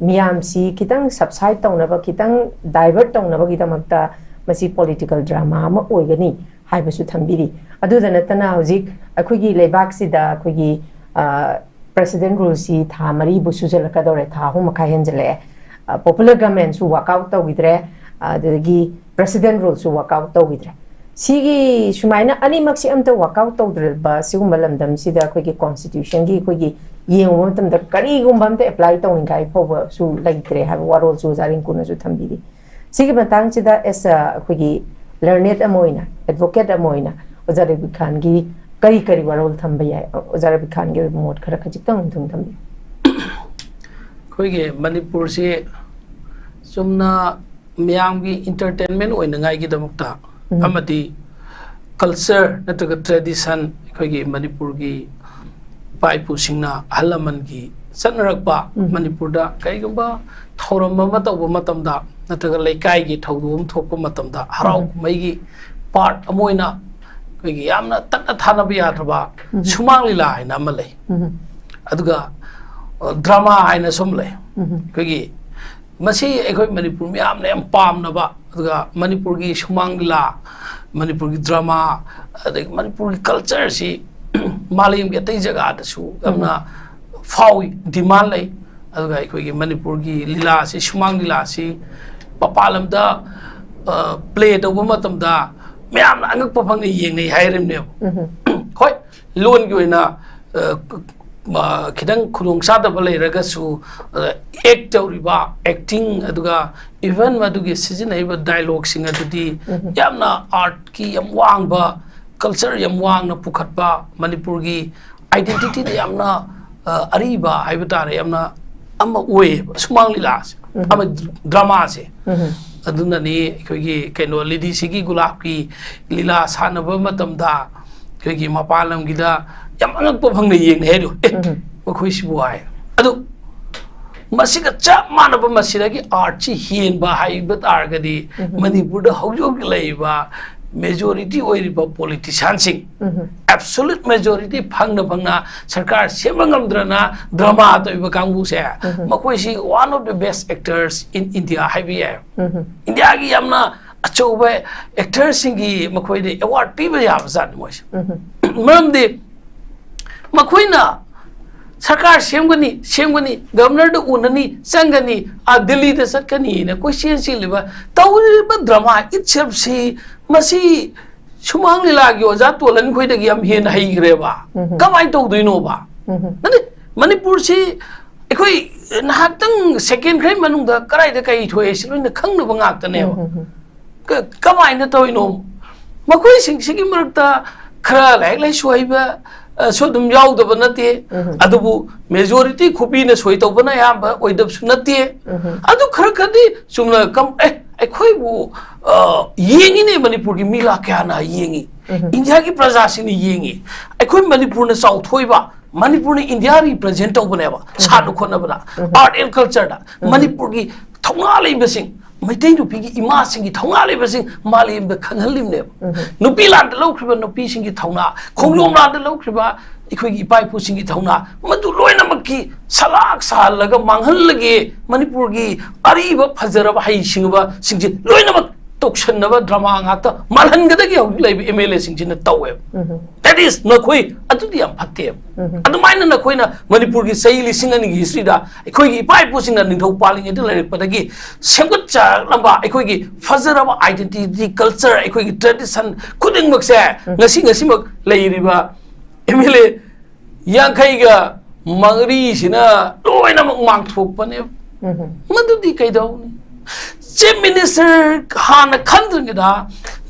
ꯃꯤꯌꯥꯝꯁꯤ ꯈꯤꯇꯪ subside ꯇꯧꯅꯕ, ꯈꯤꯇꯪ divert ꯇꯧꯅꯕꯒꯤꯗꯃꯛꯇ ꯃꯁꯤ political drama ꯑꯃ ꯑꯣꯏꯒꯅꯤ ꯍꯥꯏꯕꯁꯨ ꯊꯝꯕꯤꯔꯤ꯫ ꯑꯗꯨꯗ ꯅꯠꯇꯅ ꯍꯧꯖꯤꯛ ꯑꯩꯈꯣꯏꯒꯤ ꯂꯩꯕꯥꯛꯁꯤꯗ ꯑꯩꯈꯣꯏꯒꯤ, ꯑ, President Rule-ꯁꯤ ꯊꯥ ꯃꯔꯤꯕꯨ ꯁꯨꯖꯜꯂꯛꯀꯗꯧꯔꯦ, ꯊꯥ ꯑꯍꯨꯝ ꯃꯈꯥꯏ ꯍꯦꯟꯖꯜꯂꯛꯑꯦ꯫ ꯑ, Popular Government-ꯁꯨ work out ꯇꯧꯈꯤꯗ꯭ꯔꯦ, ꯑꯗꯨꯗꯒꯤ President Rule-ꯁꯨ work out ꯇꯧꯈꯤꯗ꯭ꯔꯦ꯫ ꯁꯤꯒꯤ ꯁꯨꯃꯥꯏꯅ ꯑꯅꯤꯃꯛꯁꯤ ꯑꯝꯇ work out ꯇꯧꯗ꯭ꯔꯕ ꯁꯤꯒꯨꯝꯕ ꯂꯝꯗꯝꯁꯤꯗ ꯑꯩꯈꯣꯏꯒꯤ Constitution-ꯒꯤ ꯑꯩꯈꯣꯏꯒꯤ ꯌꯦꯡꯉꯨꯕ ꯃꯇꯝꯗ ꯀꯔꯤꯒꯨꯝꯕ ꯑꯝꯇ apply ꯇꯧꯅꯤꯡꯉꯥꯏ ꯐꯥꯎꯕꯁꯨ ꯂꯩꯇ꯭ꯔꯦ ꯍꯥꯏꯕ ꯋꯥꯔꯣꯜꯁꯨ ꯑꯣꯖꯥ ꯔꯤꯡꯀꯨꯅꯁꯨ ꯊꯝꯕꯤꯔꯤ꯫ ꯁꯤꯒꯤ ꯃꯇꯥꯡꯁꯤꯗ as a ꯑꯩꯈꯣꯏꯒꯤ learned ꯑꯃ ꯑꯣꯏꯅ, advocate ꯑꯃ ꯑꯣꯏꯅ ꯑꯣꯖꯥ ꯔꯕꯤ ꯈꯥꯟꯒꯤ ꯀꯔꯤ ꯀꯔꯤ ꯋꯥꯔꯣꯜ ꯊꯝꯕ ꯌꯥꯏ? ꯑꯣꯖꯥ ꯔꯕꯤ ꯈꯥꯟꯒꯤ ꯑꯣꯏꯕ ꯃꯣꯠ ꯈꯔ ꯈꯖꯤꯛꯇꯪ ꯑꯗꯨꯝ ꯊꯝꯕꯤꯌꯨ꯫ ꯑꯩꯈꯣꯏꯒꯤ ꯃꯅꯤꯄꯨꯔꯁꯤ ꯆꯨꯝꯅ ꯃꯤꯌꯥꯝꯒꯤ entertainment ꯑꯣꯏꯅꯉꯥꯏꯒꯤꯗꯃꯛꯇ ꯎꯝ꯫ ꯑꯃꯗꯤ culture ꯅꯠꯇ꯭ꯔꯒ tradition, ꯑꯩꯈꯣꯏꯒꯤ ꯃꯅꯤꯄꯨꯔꯒꯤ ꯏꯄꯥ ꯏꯄꯨꯁꯤꯡꯅ, ꯑꯍꯜ ꯂꯃꯟꯒꯤ ꯆꯠꯅꯔꯛꯄ, ꯎꯝ꯫ ꯃꯅꯤꯄꯨꯔꯗ ꯀꯔꯤꯒꯨꯝꯕ ꯊꯧꯔꯝ ꯑꯃ ꯇꯧꯕ ꯃꯇꯝꯗ ꯅꯠꯇ꯭ꯔꯒ ꯂꯩꯀꯥꯏꯒꯤ ꯊꯧꯗꯣꯛ ꯑꯃ ꯊꯣꯛꯄ ꯃꯇꯝꯗ ꯍꯔꯥꯎ ꯎꯝ꯫ ꯀꯨꯝꯍꯩꯒꯤ part ꯑꯃ ꯑꯣꯏꯅ ꯑꯩꯈꯣꯏꯒꯤ ꯌꯥꯝꯅ ꯇꯠꯅ ꯊꯥꯅꯕ ꯌꯥꯗ꯭ꯔꯕ ꯎꯝ꯫ ꯁꯨꯃꯥꯡ ꯂꯤꯂꯥ ꯍꯥꯏꯅ ꯑꯃ ꯂꯩ꯫ ꯎꯝ꯫ ꯑꯗꯨꯒ, ꯑ, drama ꯍꯥꯏꯅꯁꯨ ꯑꯃ ꯂꯩ꯫ ꯎꯝ꯫ ꯑꯩꯈꯣꯏꯒꯤ ꯃꯁꯤ ꯑꯩꯈꯣꯏ ꯃꯅꯤꯄꯨꯔ ꯃꯤꯌꯥꯝꯅ ꯌꯥꯝ ꯄꯥꯝꯅꯕ, ꯑꯗꯨꯒ ꯃꯅꯤꯄꯨꯔꯒꯤ ꯁꯨꯃꯥꯡ ꯂꯤꯂꯥ, ꯃꯅꯤꯄꯨꯔꯒꯤ drama, ꯑꯗꯒꯤ ꯃꯅꯤꯄꯨꯔꯒꯤ culture-ꯁꯤ ꯃꯥꯂꯦꯝꯒꯤ ꯑꯇꯩ ꯖꯒꯥꯗꯁꯨ ꯌꯥꯝꯅ ꯐꯥꯎꯏ, demand ꯂꯩ꯫ ꯑꯗꯨꯒ ꯑꯩꯈꯣꯏꯒꯤ ꯃꯅꯤꯄꯨꯔꯒꯤ ꯂꯤꯂꯥꯁꯤ, ꯁꯨꯃꯥꯡ ꯂꯤꯂꯥꯁꯤ ꯃꯄꯥꯟ ꯂꯝꯗ, ꯑ, play ꯇꯧꯕ ꯃꯇꯝꯗ ꯃꯌꯥꯝꯅ ꯑꯉꯛꯄ ꯐꯪꯅ ꯌꯦꯡꯅꯩ ꯍꯥꯏꯔꯤꯕꯅꯦꯕ꯫ ꯎꯝ꯫ ꯍꯣꯏ, ꯂꯣꯟꯒꯤ ꯑꯣꯏꯅ, ꯑ, ꯑ, ꯈꯤꯇꯪ ꯈꯨꯗꯣꯡꯆꯥꯗꯕ ꯂꯩꯔꯒꯁꯨ, ꯑ, act ꯇꯧꯔꯤꯕ acting, ꯑꯗꯨꯒ even ꯃꯗꯨꯒꯤ ꯁꯤꯖꯤꯟꯅꯔꯤꯕ dialogue-ꯁꯤꯡ ꯑꯗꯨꯗꯤ ꯎꯝ꯫ ꯌꯥꯝꯅ art-ꯀꯤ ꯌꯥꯝ ꯋꯥꯡꯕ, culture ꯌꯥꯝ ꯋꯥꯡꯅ ꯄꯨꯈꯠꯄ, ꯃꯅꯤꯄꯨꯔꯒꯤ identity-ꯗ ꯌꯥꯝꯅ, ꯑ, ꯑꯔꯤꯕ ꯍꯥꯏꯕ ꯇꯥꯔꯦ, ꯌꯥꯝꯅ ꯑꯃ ꯑꯣꯏꯌꯦꯕ ꯁꯨꯃꯥꯡ ꯂꯤꯂꯥꯁꯦ, ꯎꯝ꯫ ꯑꯃ drama-ꯁꯦ꯫ ꯎꯝ꯫ ꯑꯗꯨꯅꯅꯤ ꯑꯩꯈꯣꯏꯒꯤ ꯀꯩꯅꯣ ꯂꯤꯗꯤ ꯁꯤꯒꯤ ꯒꯨꯂꯥꯞꯀꯤ ꯂꯤꯂꯥ ꯁꯥꯟꯅꯕ ꯃꯇꯝꯗ ꯑꯩꯈꯣꯏꯒꯤ ꯃꯄꯥꯟ ꯂꯝꯒꯤꯗ ꯌꯥꯝ ꯑꯉꯛꯄ ꯐꯪꯅ ꯌꯦꯡꯅꯩ ꯍꯥꯏꯗꯣ꯫ ꯑꯦ, ꯎꯝ꯫ ꯃꯈꯣꯏꯁꯤꯕꯨ ꯍꯥꯏ꯫ ꯑꯗꯨ ꯃꯁꯤꯒ ꯆꯞ ꯃꯥꯟꯅꯕ, ꯃꯁꯤꯗꯒꯤ ꯑꯥꯔꯠꯁꯤ ꯍꯦꯟꯕ ꯍꯥꯏꯕ ꯇꯥꯔꯒꯗꯤ, ꯃꯅꯤꯄꯨꯔꯗ ꯍꯧꯖꯤꯛ ꯍꯧꯖꯤꯛ ꯂꯩꯔꯤꯕ ꯃꯦꯖꯣꯔꯤꯇꯤ ꯑꯣꯏꯔꯤꯕ ꯄꯣꯂꯤꯇꯤꯁꯤꯌꯥꯟꯁꯤꯡ, ꯑꯦꯕꯁꯣꯂꯨꯠ ꯃꯦꯖꯣꯔꯤꯇꯤ ꯐꯪꯅ ꯐꯪꯅ ꯁꯔꯀꯥꯔ ꯁꯦꯝꯕ ꯉꯝꯗ꯭ꯔꯅ ꯗ꯭ꯔꯃꯥ ꯇꯧꯔꯤꯕ ꯀꯥꯡꯕꯨꯁꯦ, ꯃꯈꯣꯏꯁꯤ one of the best actors in India ꯍꯥꯏꯕ ꯌꯥꯏ꯫ ꯏꯟꯗꯤꯌꯥꯒꯤ ꯌꯥꯝꯅ ꯑꯆꯧꯕ ꯑꯦꯛꯇꯔꯁꯤꯡꯒꯤ ꯃꯈꯣꯏꯗ ꯑꯦꯋꯥꯔꯗ ꯄꯤꯕ ꯌꯥꯕ ꯖꯥꯠꯅꯤ ꯃꯣꯏꯁꯦ꯫ ꯃꯔꯝꯗꯤ ꯃꯈꯣꯏꯅ ꯁꯔꯀꯥꯔ ꯁꯦꯝꯒꯅꯤ, ꯁꯦꯝꯒꯅꯤ, ꯒꯕꯔꯅꯔꯗ ꯎꯅꯅꯤ, ꯆꯪꯒꯅꯤ, ꯑꯥ, ꯗꯤꯜꯂꯤꯗ ꯆꯠꯀꯅꯤꯅ ꯀꯣꯏꯆꯦꯟ ꯆꯦꯜꯂꯤꯕ, ꯇꯧꯔꯤꯕ ꯗ꯭ꯔꯃꯥ ꯏꯠꯁꯦꯞꯁꯤ, ꯃꯁꯤ ꯁꯨꯃꯥꯡ ꯂꯤꯂꯥꯒꯤ ꯑꯣꯖꯥ ꯇꯣꯂꯟ ꯈꯣꯏꯗꯒꯤ ꯌꯥꯝ ꯍꯦꯟꯅ ꯍꯩꯈ꯭ꯔꯦꯕ꯫ ꯀꯃꯥꯏꯅ ꯇꯧꯗꯣꯏꯅꯣꯕ? ꯅꯠꯇꯦ, ꯃꯅꯤꯄꯨꯔꯁꯤ ꯑꯩꯈꯣꯏ ꯉꯥꯏꯍꯥꯛꯇꯪ ꯁꯦꯀꯦꯟ ꯈꯔꯒꯤ ꯃꯅꯨꯡꯗ ꯀꯗꯥꯏꯗ ꯀꯩ ꯊꯣꯛꯑꯦ ꯁꯤ ꯂꯣꯏꯅ ꯈꯪꯅꯕ ꯉꯥꯛꯇꯅꯦꯕ꯫ ꯀ-, ꯀꯃꯥꯏꯅ ꯇꯧꯔꯤꯅꯣ? ꯃꯈꯣꯏꯁꯤꯡꯁꯤꯒꯤ ꯃꯔꯛꯇ ꯈꯔ ꯂꯥꯏꯔꯤꯛ ꯂꯥꯏꯁꯨ ꯍꯩꯕ, ꯑ, ꯁꯨ ꯑꯗꯨꯝ ꯌꯥꯎꯗꯕ ꯅꯠꯇꯦ꯫ ꯑꯗꯨꯕꯨ ꯃꯦꯖꯣꯔꯤꯇꯤ ꯈꯨꯄꯤꯅ ꯁꯣꯏ ꯇꯧꯕꯅ ꯑꯌꯥꯝꯕ ꯑꯣꯏꯗꯕꯁꯨ ꯅꯠꯇꯦ꯫ ꯑꯗꯨ ꯈꯔ ꯈꯔꯗꯤ ꯆꯨꯝꯅ ꯀꯝ-, ꯑꯦ, ꯑꯩꯈꯣꯏꯕꯨ, ꯑ, ꯌꯦꯡꯉꯤꯅꯦ, ꯃꯅꯤꯄꯨꯔꯒꯤ ꯃꯤ ꯂꯥꯛ ꯀꯌꯥꯅ ꯌꯦꯡꯉꯤ, ꯏꯟꯗꯤꯌꯥꯒꯤ ꯄ꯭ꯔꯖꯥꯁꯤꯡꯅ ꯌꯦꯡꯉꯤ, ꯑꯩꯈꯣꯏ ꯃꯅꯤꯄꯨꯔꯅ ꯆꯥꯎꯊꯣꯛꯏꯕ, ꯃꯅꯤꯄꯨꯔꯅ ꯏꯟꯗꯤꯌꯥ ꯔꯤꯄ꯭ꯔꯖꯦꯟ ꯇꯧꯕꯅꯦꯕ, ꯁꯥꯟꯅ ꯈꯣꯠꯅꯕꯗ, ꯑꯥꯔꯠ ꯑꯦꯟ ꯀꯜꯆꯔꯗ꯫ ꯃꯅꯤꯄꯨꯔꯒꯤ ꯊꯧꯅꯥ ꯂꯩꯕꯁꯤꯡ, ꯃꯩꯇꯩ ꯅꯨꯄꯤꯒꯤ ꯏꯃꯥꯁꯤꯡꯒꯤ ꯊꯧꯅꯥ ꯂꯩꯕꯁꯤꯡ ꯃꯥꯂꯦꯝꯗ ꯈꯪꯍꯜꯂꯤꯕꯅꯦꯕ꯫ ꯅꯨꯄꯤ ꯂꯥꯟꯗ ꯂꯧꯈ꯭ꯔꯤꯕ ꯅꯨꯄꯤꯁꯤꯡꯒꯤ ꯊꯧꯅꯥ, ꯈꯣꯡꯖꯣꯝ ꯂꯥꯟꯗ ꯂꯧꯈ꯭ꯔꯤꯕ ꯑꯩꯈꯣꯏꯒꯤ ꯏꯄꯥ ꯏꯄꯨꯁꯤꯡꯒꯤ ꯊꯧꯅꯥ, ꯃꯗꯨ ꯂꯣꯏꯅꯃꯛꯀꯤ ꯁꯂꯥꯛ ꯁꯥꯍꯜꯂꯒ ꯃꯥꯡꯍꯜꯂꯒꯦ, ꯃꯅꯤꯄꯨꯔꯒꯤ ꯑꯔꯤꯕ ꯐꯖꯔꯕ ꯍꯩ ꯁꯤꯡꯉꯕꯁꯤꯡꯁꯦ ꯂꯣꯏꯅꯃꯛ ꯇꯣꯛꯁꯟꯅꯕ ꯗ꯭ꯔꯃꯥ ꯉꯥꯛꯇ ꯃꯥꯜꯍꯟꯒꯗꯒꯦ ꯍꯧꯖꯤꯛ ꯂꯩꯕ ꯑꯦꯝ ꯑꯦꯜ ꯑꯦꯁꯤꯡꯁꯤꯅ ꯇꯧꯋꯦꯕ꯫ That is, ꯅꯈꯣꯏ ꯑꯗꯨꯗꯤ ꯌꯥꯝ ꯐꯠꯇꯦꯕ꯫ ꯑꯗꯨꯃꯥꯏꯅ ꯅꯈꯣꯏꯅ ꯃꯅꯤꯄꯨꯔꯒꯤ ꯆꯍꯤ ꯂꯤꯁꯤꯡ ꯑꯅꯤꯒꯤ ꯍꯤꯁꯇ꯭ꯔꯤꯗ ꯑꯩꯈꯣꯏꯒꯤ ꯏꯄꯥ ꯏꯄꯨꯁꯤꯡꯅ ꯅꯤꯡꯊꯧ ꯄꯥꯜꯂꯤꯉꯩꯗ ꯂꯩꯔꯛꯄꯗꯒꯤ ꯁꯦꯝꯒꯠꯆꯔꯛꯂꯝꯕ ꯑꯩꯈꯣꯏꯒꯤ ꯐꯖꯔꯕ ꯑꯥꯏꯗꯦꯟꯇꯤꯇꯤ, ꯀꯜꯆꯔ, ꯑꯩꯈꯣꯏꯒꯤ ꯇ꯭ꯔꯦꯗꯤꯁꯟ ꯈꯨꯗꯤꯡꯃꯛꯁꯦ ꯉꯁꯤ ꯉꯁꯤꯃꯛ ꯂꯩꯔꯤꯕ ꯑꯦꯝ ꯑꯦꯜ ꯑꯦ ꯌꯥꯡꯈꯩꯒ ꯃꯔꯤꯁꯤꯅ ꯂꯣꯏꯅꯃꯛ ꯃꯥꯡꯊꯣꯛꯄꯅꯦꯕ꯫ ꯃꯗꯨꯗꯤ ꯀꯩꯗꯧꯅꯤ? ꯆꯤꯐ ꯃꯤꯅꯤꯁꯇꯔ ꯍꯥꯟꯅ ꯈꯟꯗ꯭ꯔꯤꯉꯩꯗ,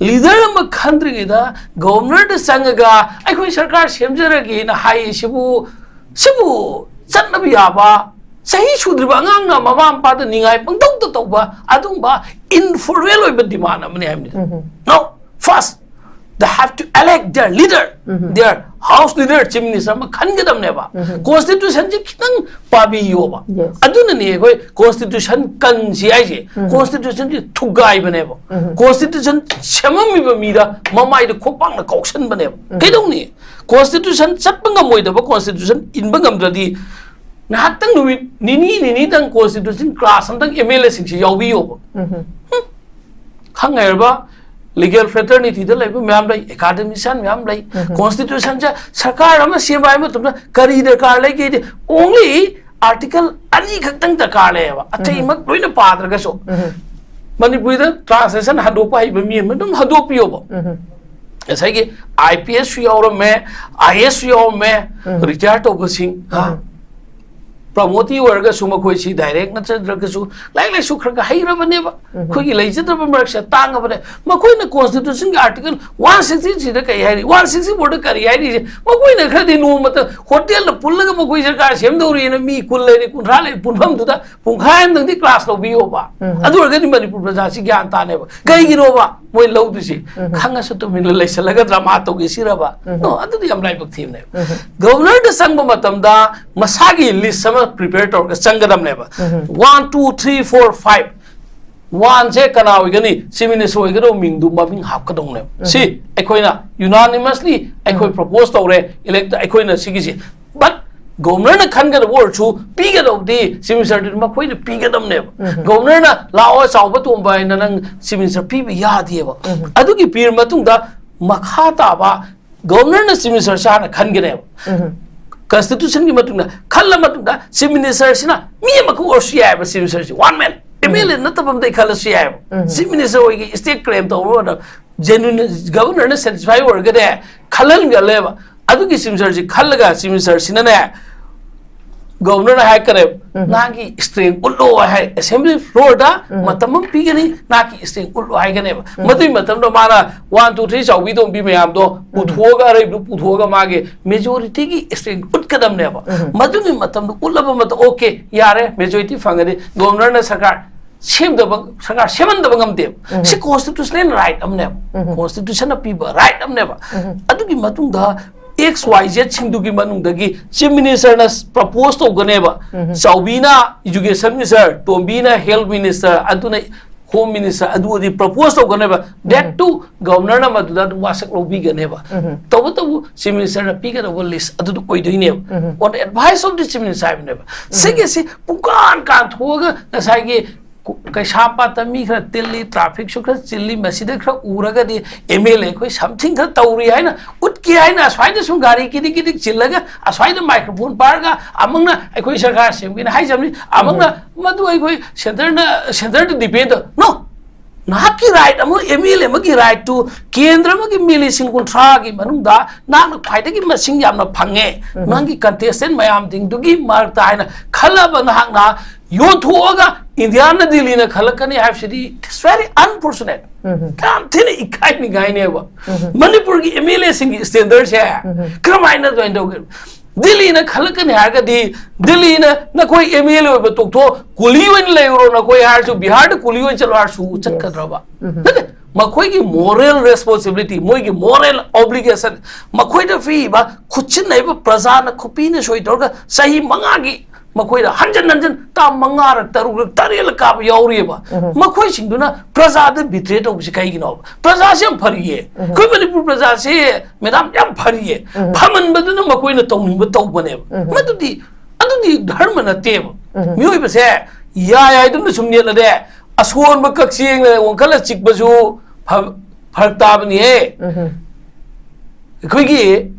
ꯂꯤꯗꯔ ꯑꯃ ꯈꯟꯗ꯭ꯔꯤꯉꯩꯗ, ꯒꯣꯕꯔꯅꯔꯗ ꯆꯪꯉꯒ ꯑꯩꯈꯣꯏ ꯁꯔꯀꯥꯔ ꯁꯦꯝꯖꯔꯒꯦꯅ ꯍꯥꯏꯔꯤꯁꯤꯕꯨ, ꯁꯤꯕꯨ ꯆꯠꯅꯕ ꯌꯥꯕ, ꯆꯍꯤ ꯁꯨꯗ꯭ꯔꯤꯕ ꯑꯉꯥꯡꯅ ꯃꯃꯥ ꯃꯄꯥꯗ ꯅꯤꯡꯉꯥꯏ ꯄꯪꯇꯧꯗ ꯇꯧꯕ ꯑꯗꯨꯒꯨꯝꯕ ꯏꯟꯐꯣꯔꯃꯦꯜ ꯑꯣꯏꯕ ꯗꯤꯃꯥꯟ ꯑꯃꯅꯤ ꯍꯥꯏꯕꯅꯤꯗ꯫ No, first, they have to elect their leader, their house leader, chief minister ꯑꯃ ꯈꯟꯒꯗꯕꯅꯦꯕ꯫ Constitution ꯁꯦ ꯈꯤꯇꯪ ꯄꯥꯕꯤꯌꯣꯕ꯫ Yes. ꯑꯗꯨꯅꯅꯦ ꯑꯩꯈꯣꯏ constitution ꯀꯟꯁꯤ ꯍꯥꯏꯁꯦ꯫ Constitution ꯁꯦ ꯊꯨꯒꯥꯏꯕꯅꯦꯕ꯫ Constitution ꯁꯦꯝꯃꯝꯃꯤꯕ ꯃꯤꯗ ꯃꯃꯥꯏꯗ ꯈꯣꯡꯄꯥꯛꯅ ꯀꯥꯎꯁꯟꯕꯅꯦꯕ꯫ ꯀꯩꯗꯧꯅꯤ? Constitution ꯆꯠꯄ ꯉꯝꯃꯣꯏꯗꯕ, constitution ꯏꯟꯕ ꯉꯝꯗ꯭ꯔꯗꯤ ꯉꯥꯏꯍꯥꯛꯇꯪ ꯅꯨꯃꯤꯠ ꯅꯤꯅꯤ, ꯅꯤꯅꯤꯗꯪ constitution class ꯑꯝꯇꯪ M L A ꯁꯤꯡꯁꯤ ꯌꯥꯎꯕꯤꯌꯣꯕ꯫ ꯈꯪ ꯍꯩꯔꯕ legal fraternity ꯗ ꯂꯩꯕ ꯃꯌꯥꯝ ꯂꯩ, academician ꯃꯌꯥꯝ ꯂꯩ꯫ Constitution ꯁꯦ ꯁꯔꯀꯥꯔ ꯑꯃ ꯁꯦꯝꯕ ꯍꯥꯏꯕ ꯃꯇꯝꯗ ꯀꯔꯤ ꯗꯔꯀꯥꯔ ꯂꯩꯒꯦꯗꯤ, only article ꯑꯅꯤ ꯈꯛꯇꯪ ꯗꯔꯀꯥꯔ ꯂꯩꯌꯦꯕ, ꯑꯇꯩꯃꯛ ꯂꯣꯏꯅ ꯄꯥꯗ꯭ꯔꯒꯁꯨ꯫ ꯃꯅꯤꯄꯨꯔꯤꯗ translation ꯍꯟꯗꯣꯛꯄ ꯍꯩꯕ ꯃꯤ ꯑꯃ ꯑꯗꯨꯝ ꯍꯟꯗꯣꯛꯄꯤꯌꯣꯕ꯫ ꯉꯁꯥꯏꯒꯤ I P S ꯁꯨ ꯌꯥꯎꯔꯝꯃꯦ, I A S ꯁꯨ ꯌꯥꯎꯔꯝꯃꯦ, retire ꯇꯧꯕꯁꯤꯡ꯫ ꯍꯥ? Promote ꯇꯤ ꯑꯣꯏꯔꯒꯁꯨ ꯃꯈꯣꯏꯁꯤ direct ꯅꯠꯇ꯭ꯔꯒꯁꯨ ꯂꯥꯏꯔꯤꯛ ꯂꯥꯏꯁꯨ ꯈꯔ ꯈꯔ ꯍꯩꯔꯕꯅꯦꯕ꯫ ꯑꯩꯈꯣꯏꯒꯤ ꯂꯩꯖꯗꯕ ꯃꯔꯛꯁꯤꯗ ꯇꯥꯡꯉꯕꯅꯦ꯫ ꯃꯈꯣꯏꯅ constitution ꯒꯤ article one sixty three ꯗ ꯀꯔꯤ ꯍꯥꯏꯔꯤ, one sixty four ꯗ ꯀꯔꯤ ꯍꯥꯏꯔꯤꯁꯦ, ꯃꯈꯣꯏꯅ ꯈꯔꯗꯤ ꯅꯣꯡꯃꯇ hotel ꯗ ꯄꯨꯜꯂꯒ ꯃꯈꯣꯏ ꯁꯔꯀꯥꯔ ꯁꯦꯝꯗꯧꯔꯤꯅ ꯃꯤ ꯀꯨꯟ ꯂꯩꯔꯤ, ꯀꯨꯟꯊ꯭ꯔꯥ ꯂꯩꯔꯤ, ꯄꯨꯟꯐꯝꯗꯨꯗ ꯄꯨꯡꯈꯥꯏ ꯑꯃꯗꯪꯗꯤ class ꯂꯧꯕꯤꯌꯣꯕ꯫ ꯑꯗꯨ ꯑꯣꯏꯔꯒꯗꯤ ꯃꯅꯤꯄꯨꯔ ꯄ꯭ꯔꯖꯥꯁꯤ ꯒ꯭ꯌꯥꯟ ꯇꯥꯅꯦꯕ꯫ ꯀꯩꯒꯤꯅꯣꯕ ꯃꯣꯏ ꯂꯧꯗꯣꯏꯁꯤ? ꯈꯪꯉꯁꯨ ꯇꯨꯃꯤꯟꯅ ꯂꯩꯁꯜꯂꯒ drama ꯇꯧꯒꯦ ꯁꯤꯔꯕ? No, ꯑꯗꯨꯗꯤ ꯌꯥꯝ ꯂꯥꯏꯕꯛ ꯊꯤꯕꯅꯦꯕ꯫ Governor ꯗ ꯆꯪꯕ ꯃꯇꯝꯗ ꯃꯁꯥꯒꯤ list ꯑꯃ prepare ꯇꯧꯔꯒ ꯆꯪꯒꯗꯕꯅꯦꯕ꯫ One, two, three, four, five꯫ One ꯁꯦ ꯀꯅꯥ ꯑꯣꯏꯒꯅꯤ? Chief Minister ꯑꯣꯏꯒꯗꯧꯕ ꯃꯤꯡꯗꯨ ꯃꯃꯤꯡ ꯍꯥꯞꯀꯗꯧꯅꯦꯕ꯫ ꯁꯤ ꯑꯩꯈꯣꯏꯅ unanimously ꯑꯩꯈꯣꯏ propose ꯇꯧꯔꯦ, elect ꯑꯩꯈꯣꯏꯅ ꯁꯤꯒꯤꯁꯤ꯫ But Governor ꯅ ꯈꯟꯒꯗꯕ ꯑꯣꯏꯔꯁꯨ ꯄꯤꯒꯗꯧꯕꯗꯤ Chief Minister ꯗꯨ ꯃꯈꯣꯏꯅ ꯄꯤꯒꯗꯕꯅꯦꯕ꯫ Governor ꯅ ꯂꯥꯛꯑꯣ ꯆꯥꯎꯕ ꯇꯣꯝꯕ ꯍꯥꯏꯅ ꯅꯪ Chief Minister ꯄꯤꯕ ꯌꯥꯗꯦꯕ꯫ ꯑꯗꯨꯒꯤ ꯄꯤꯔ ꯃꯇꯨꯡꯗ ꯃꯈꯥ ꯇꯥꯕ Governor ꯅ Chief Minister ꯁꯦ ꯍꯥꯟꯅ ꯈꯟꯒꯅꯦꯕ꯫ Constitution ꯒꯤ ꯃꯇꯨꯡꯗ ꯈꯜꯂ ꯃꯇꯨꯡꯗ Chief Minister ꯁꯤꯅ ꯃꯤ ꯑꯃꯈꯛ ꯑꯣꯏꯔꯁꯨ ꯌꯥꯏꯑꯕ꯫ Chief Minister ꯁꯤ one man, M L A ꯅꯠꯇꯕ ꯑꯝꯗꯒꯤ ꯈꯜꯂꯁꯨ ꯌꯥꯏꯑꯕ꯫ Chief Minister ꯑꯣꯏꯒꯤ state claim ꯇꯧꯔꯨꯔ genuine Governor ꯅ satisfy ꯑꯣꯏꯔꯒꯗꯤ ꯈꯜꯍꯟꯒꯜꯂꯦꯕ꯫ ꯑꯗꯨꯒꯤ Chief Minister ꯁꯤ ꯈꯜꯂꯒ Chief Minister ꯁꯤꯅꯅꯦ Governor ꯅ ꯍꯥꯏꯔꯛꯀꯅꯦꯕ, "ꯅꯍꯥꯛꯀꯤ strength ꯎꯠꯂꯣ" ꯍꯥꯏ, assembly floor ꯗ ꯃꯇꯝ ꯑꯃ ꯄꯤꯒꯅꯤ, "ꯅꯍꯥꯛꯀꯤ strength ꯎꯠꯂꯣ" ꯍꯥꯏꯒꯅꯦꯕ꯫ ꯃꯗꯨꯒꯤ ꯃꯇꯝꯗ ꯃꯥꯅ one, two, three ꯆꯥꯎꯕꯤ ꯇꯣꯝꯕꯤ ꯃꯌꯥꯝꯗꯣ ꯄꯨꯊꯣꯛꯑꯒ, ꯑꯔꯩꯕꯗꯨ ꯄꯨꯊꯣꯛꯑꯒ ꯃꯥꯒꯤ majority ꯒꯤ strength ꯎꯠꯀꯗꯕꯅꯦꯕ꯫ ꯃꯗꯨꯒꯤ ꯃꯇꯝꯗ ꯎꯠꯂꯕ ꯃꯇꯝ, okay, ꯌꯥꯔꯦ, majority ꯐꯪꯒꯅꯤ, Governor ꯅ ꯁꯔꯀꯥꯔ ꯁꯦꯝꯗꯕ, ꯁꯔꯀꯥꯔ ꯁꯦꯝꯍꯟꯗꯕ ꯉꯝꯗꯦꯕ꯫ ꯁꯤ constitutional right ꯑꯃꯅꯦꯕ꯫ Constitution ꯅ ꯄꯤꯕ right ꯑꯃꯅꯦꯕ꯫ ꯑꯗꯨꯒꯤ ꯃꯇꯨꯡꯗ X Y Z ꯁꯤꯡꯗꯨꯒꯤ ꯃꯅꯨꯡꯗꯒꯤ Chief Minister ꯅ propose ꯇꯧꯒꯅꯦꯕ꯫ ꯆꯥꯎꯕꯤꯅ Education Minister, ꯇꯣꯝꯕꯤꯅ Health Minister, ꯑꯗꯨꯅ Home Minister, ꯑꯗꯨ ꯑꯣꯏꯔꯗꯤ propose ꯇꯧꯒꯅꯦꯕ꯫ That too, Governor ꯅ ꯃꯗꯨꯗ ꯑꯗꯨꯝ ꯋꯥꯁꯛ ꯂꯧꯕꯤꯒꯅꯦꯕ꯫ ꯇꯧꯕꯇꯕꯨ Chief Minister ꯅ ꯄꯤꯒꯗꯧꯕ list ꯑꯗꯨꯗ ꯑꯣꯏꯗꯣꯏꯅꯦꯕ꯫ On the advice of the Chief Minister ꯍꯥꯏꯕꯅꯦꯕ꯫ ꯁꯤꯒꯤꯁꯤ ꯄꯨꯡꯀꯥꯟ ꯀꯥꯟꯊꯣꯛꯑꯒ ꯉꯁꯥꯏꯒꯤ ꯀꯩꯁꯥꯝꯄꯥꯠꯇ ꯃꯤ ꯈꯔ ꯇꯤꯜꯂꯤ, traffic ꯁꯨ ꯈꯔ ꯆꯤꯜꯂꯤ, ꯃꯁꯤꯗ ꯈꯔ ꯎꯔꯒꯗꯤ M L A ꯑꯩꯈꯣꯏ something ꯈꯔ ꯇꯧꯔꯤ ꯍꯥꯏꯅ ꯎꯠꯀꯦ ꯍꯥꯏꯅ ꯑꯁ꯭ꯋꯥꯏꯗ ꯁꯨꯝ ꯒꯥꯔꯤ ꯀꯤꯗꯤꯛ ꯀꯤꯗꯤꯛ ꯆꯤꯜꯂꯒ ꯑꯁ꯭ꯋꯥꯏꯗ microphone ꯄꯥꯏꯔꯒ ꯑꯃꯨꯛꯅ ꯑꯩꯈꯣꯏ ꯁꯔꯀꯥꯔ ꯁꯦꯝꯒꯦꯅ ꯍꯥꯏꯖꯕꯅꯤ, ꯑꯃꯨꯛꯅ ꯃꯗꯨ ꯑꯩꯈꯣꯏ centre ꯅ, centre ꯗ depend ꯇꯧ꯫ No! ꯅꯍꯥꯛꯀꯤ right ꯑꯃ, M L A ꯑꯃꯒꯤ right ꯇꯨ, ꯀꯦꯟꯗ꯭ꯔ ꯑꯃꯒꯤ ꯃꯤꯂꯤꯁꯤꯡ ꯀꯨꯟꯊ꯭ꯔꯥꯒꯤ ꯃꯅꯨꯡꯗ ꯅꯍꯥꯛꯅ ꯈ꯭ꯋꯥꯏꯗꯒꯤ ꯃꯁꯤꯡ ꯌꯥꯝꯅ ꯐꯪꯉꯦ, ꯅꯪꯒꯤ contestant ꯃꯌꯥꯝꯁꯤꯡꯗꯨꯒꯤ ꯃꯔꯛꯇ ꯍꯥꯏꯅ ꯈꯜꯂꯕ ꯅꯍꯥꯛꯅ ꯌꯣꯟꯊꯣꯛꯑꯒ ꯏꯟꯗꯤꯌꯥꯅ, ꯗꯤꯜꯂꯤꯅ ꯈꯜꯂꯛꯀꯅꯤ ꯍꯥꯏꯕꯁꯤꯗꯤ, it's very unfortunate꯫ ꯌꯥꯝ ꯊꯤꯅ ꯏꯀꯥꯏꯅꯤꯡꯉꯥꯏꯅꯦꯕ꯫ ꯃꯅꯤꯄꯨꯔꯒꯤ M L A ꯁꯤꯡꯒꯤ standard ꯁꯦ ꯀꯔꯝꯍꯥꯏꯅ ꯑꯗꯨꯃꯥꯏꯅ ꯇꯧꯒꯦ? ꯗꯤꯜꯂꯤꯅ ꯈꯜꯂꯛꯀꯅꯤ ꯍꯥꯏꯔꯒꯗꯤ, ꯗꯤꯜꯂꯤꯅ ꯅꯈꯣꯏ M L A ꯑꯣꯏꯕ ꯇꯣꯛꯊꯣꯛ, ꯀꯨꯂꯤ ꯑꯣꯏꯅ ꯂꯩꯔꯨꯔꯣ ꯅꯈꯣꯏ ꯍꯥꯏꯔꯁꯨ, ꯕꯤꯍꯥꯔꯗ ꯀꯨꯂꯤ ꯑꯣꯏꯅ ꯆꯠꯂꯣ ꯍꯥꯏꯔꯁꯨ ꯆꯠꯀꯗ꯭ꯔꯕ? ꯅꯠꯇꯦ, ꯃꯈꯣꯏꯒꯤ moral responsibility, ꯃꯣꯏꯒꯤ moral obligation, ꯃꯈꯣꯏꯗ ꯄꯤꯔꯤꯕ ꯈꯨꯠꯁꯤꯟꯅꯔꯤꯕ ꯄ꯭ꯔꯖꯥꯅ ꯈꯨꯄꯤꯅ ꯁꯣꯏ ꯇꯧꯔꯒ ꯆꯍꯤ ꯃꯉꯥꯒꯤ ꯃꯈꯣꯏꯗ ꯍꯟꯖꯟ ꯍꯟꯖꯟ ꯇꯥ ꯃꯉꯥꯔꯛ, ꯇꯔꯨꯛꯂꯛ, ꯇꯔꯦꯠꯂꯛ ꯀꯥꯕ ꯌꯥꯎꯔꯤꯑꯕ꯫ ꯃꯈꯣꯏꯁꯤꯡꯗꯨꯅ ꯄ꯭ꯔꯖꯥꯗ betray ꯇꯧꯕꯁꯤ ꯀꯩꯒꯤꯅꯣꯕ? ꯄ꯭ꯔꯖꯥꯁꯤ ꯌꯥꯝ ꯐꯔꯤꯌꯦ꯫ ꯑꯩꯈꯣꯏ ꯃꯅꯤꯄꯨꯔ ꯄ꯭ꯔꯖꯥꯁꯤ, ꯃꯦꯗꯥꯝ, ꯌꯥꯝ ꯐꯔꯤꯌꯦ꯫ ꯐꯃꯟꯕꯗꯨꯅ ꯃꯈꯣꯏꯅ ꯇꯧꯅꯤꯡꯕ ꯇꯧꯕꯅꯦꯕ꯫ ꯃꯗꯨꯗꯤ, ꯑꯗꯨꯗꯤ ꯙꯔꯃ ꯅꯠꯇꯦꯕ꯫ ꯃꯤꯑꯣꯏꯕꯁꯦ ꯌꯥꯏ ꯍꯥꯏꯗꯨꯅ ꯁꯨꯝ ꯅꯦꯠꯂꯗꯤ, ꯑꯁꯣꯟꯕ ꯀꯛꯆꯦꯡꯅ ꯋꯥꯡꯈꯠꯂ ꯆꯤꯛꯄꯁꯨ ꯐ-, ꯐꯔꯛ ꯇꯥꯕꯅꯤꯍꯦ꯫ ꯑꯩꯈꯣꯏꯒꯤ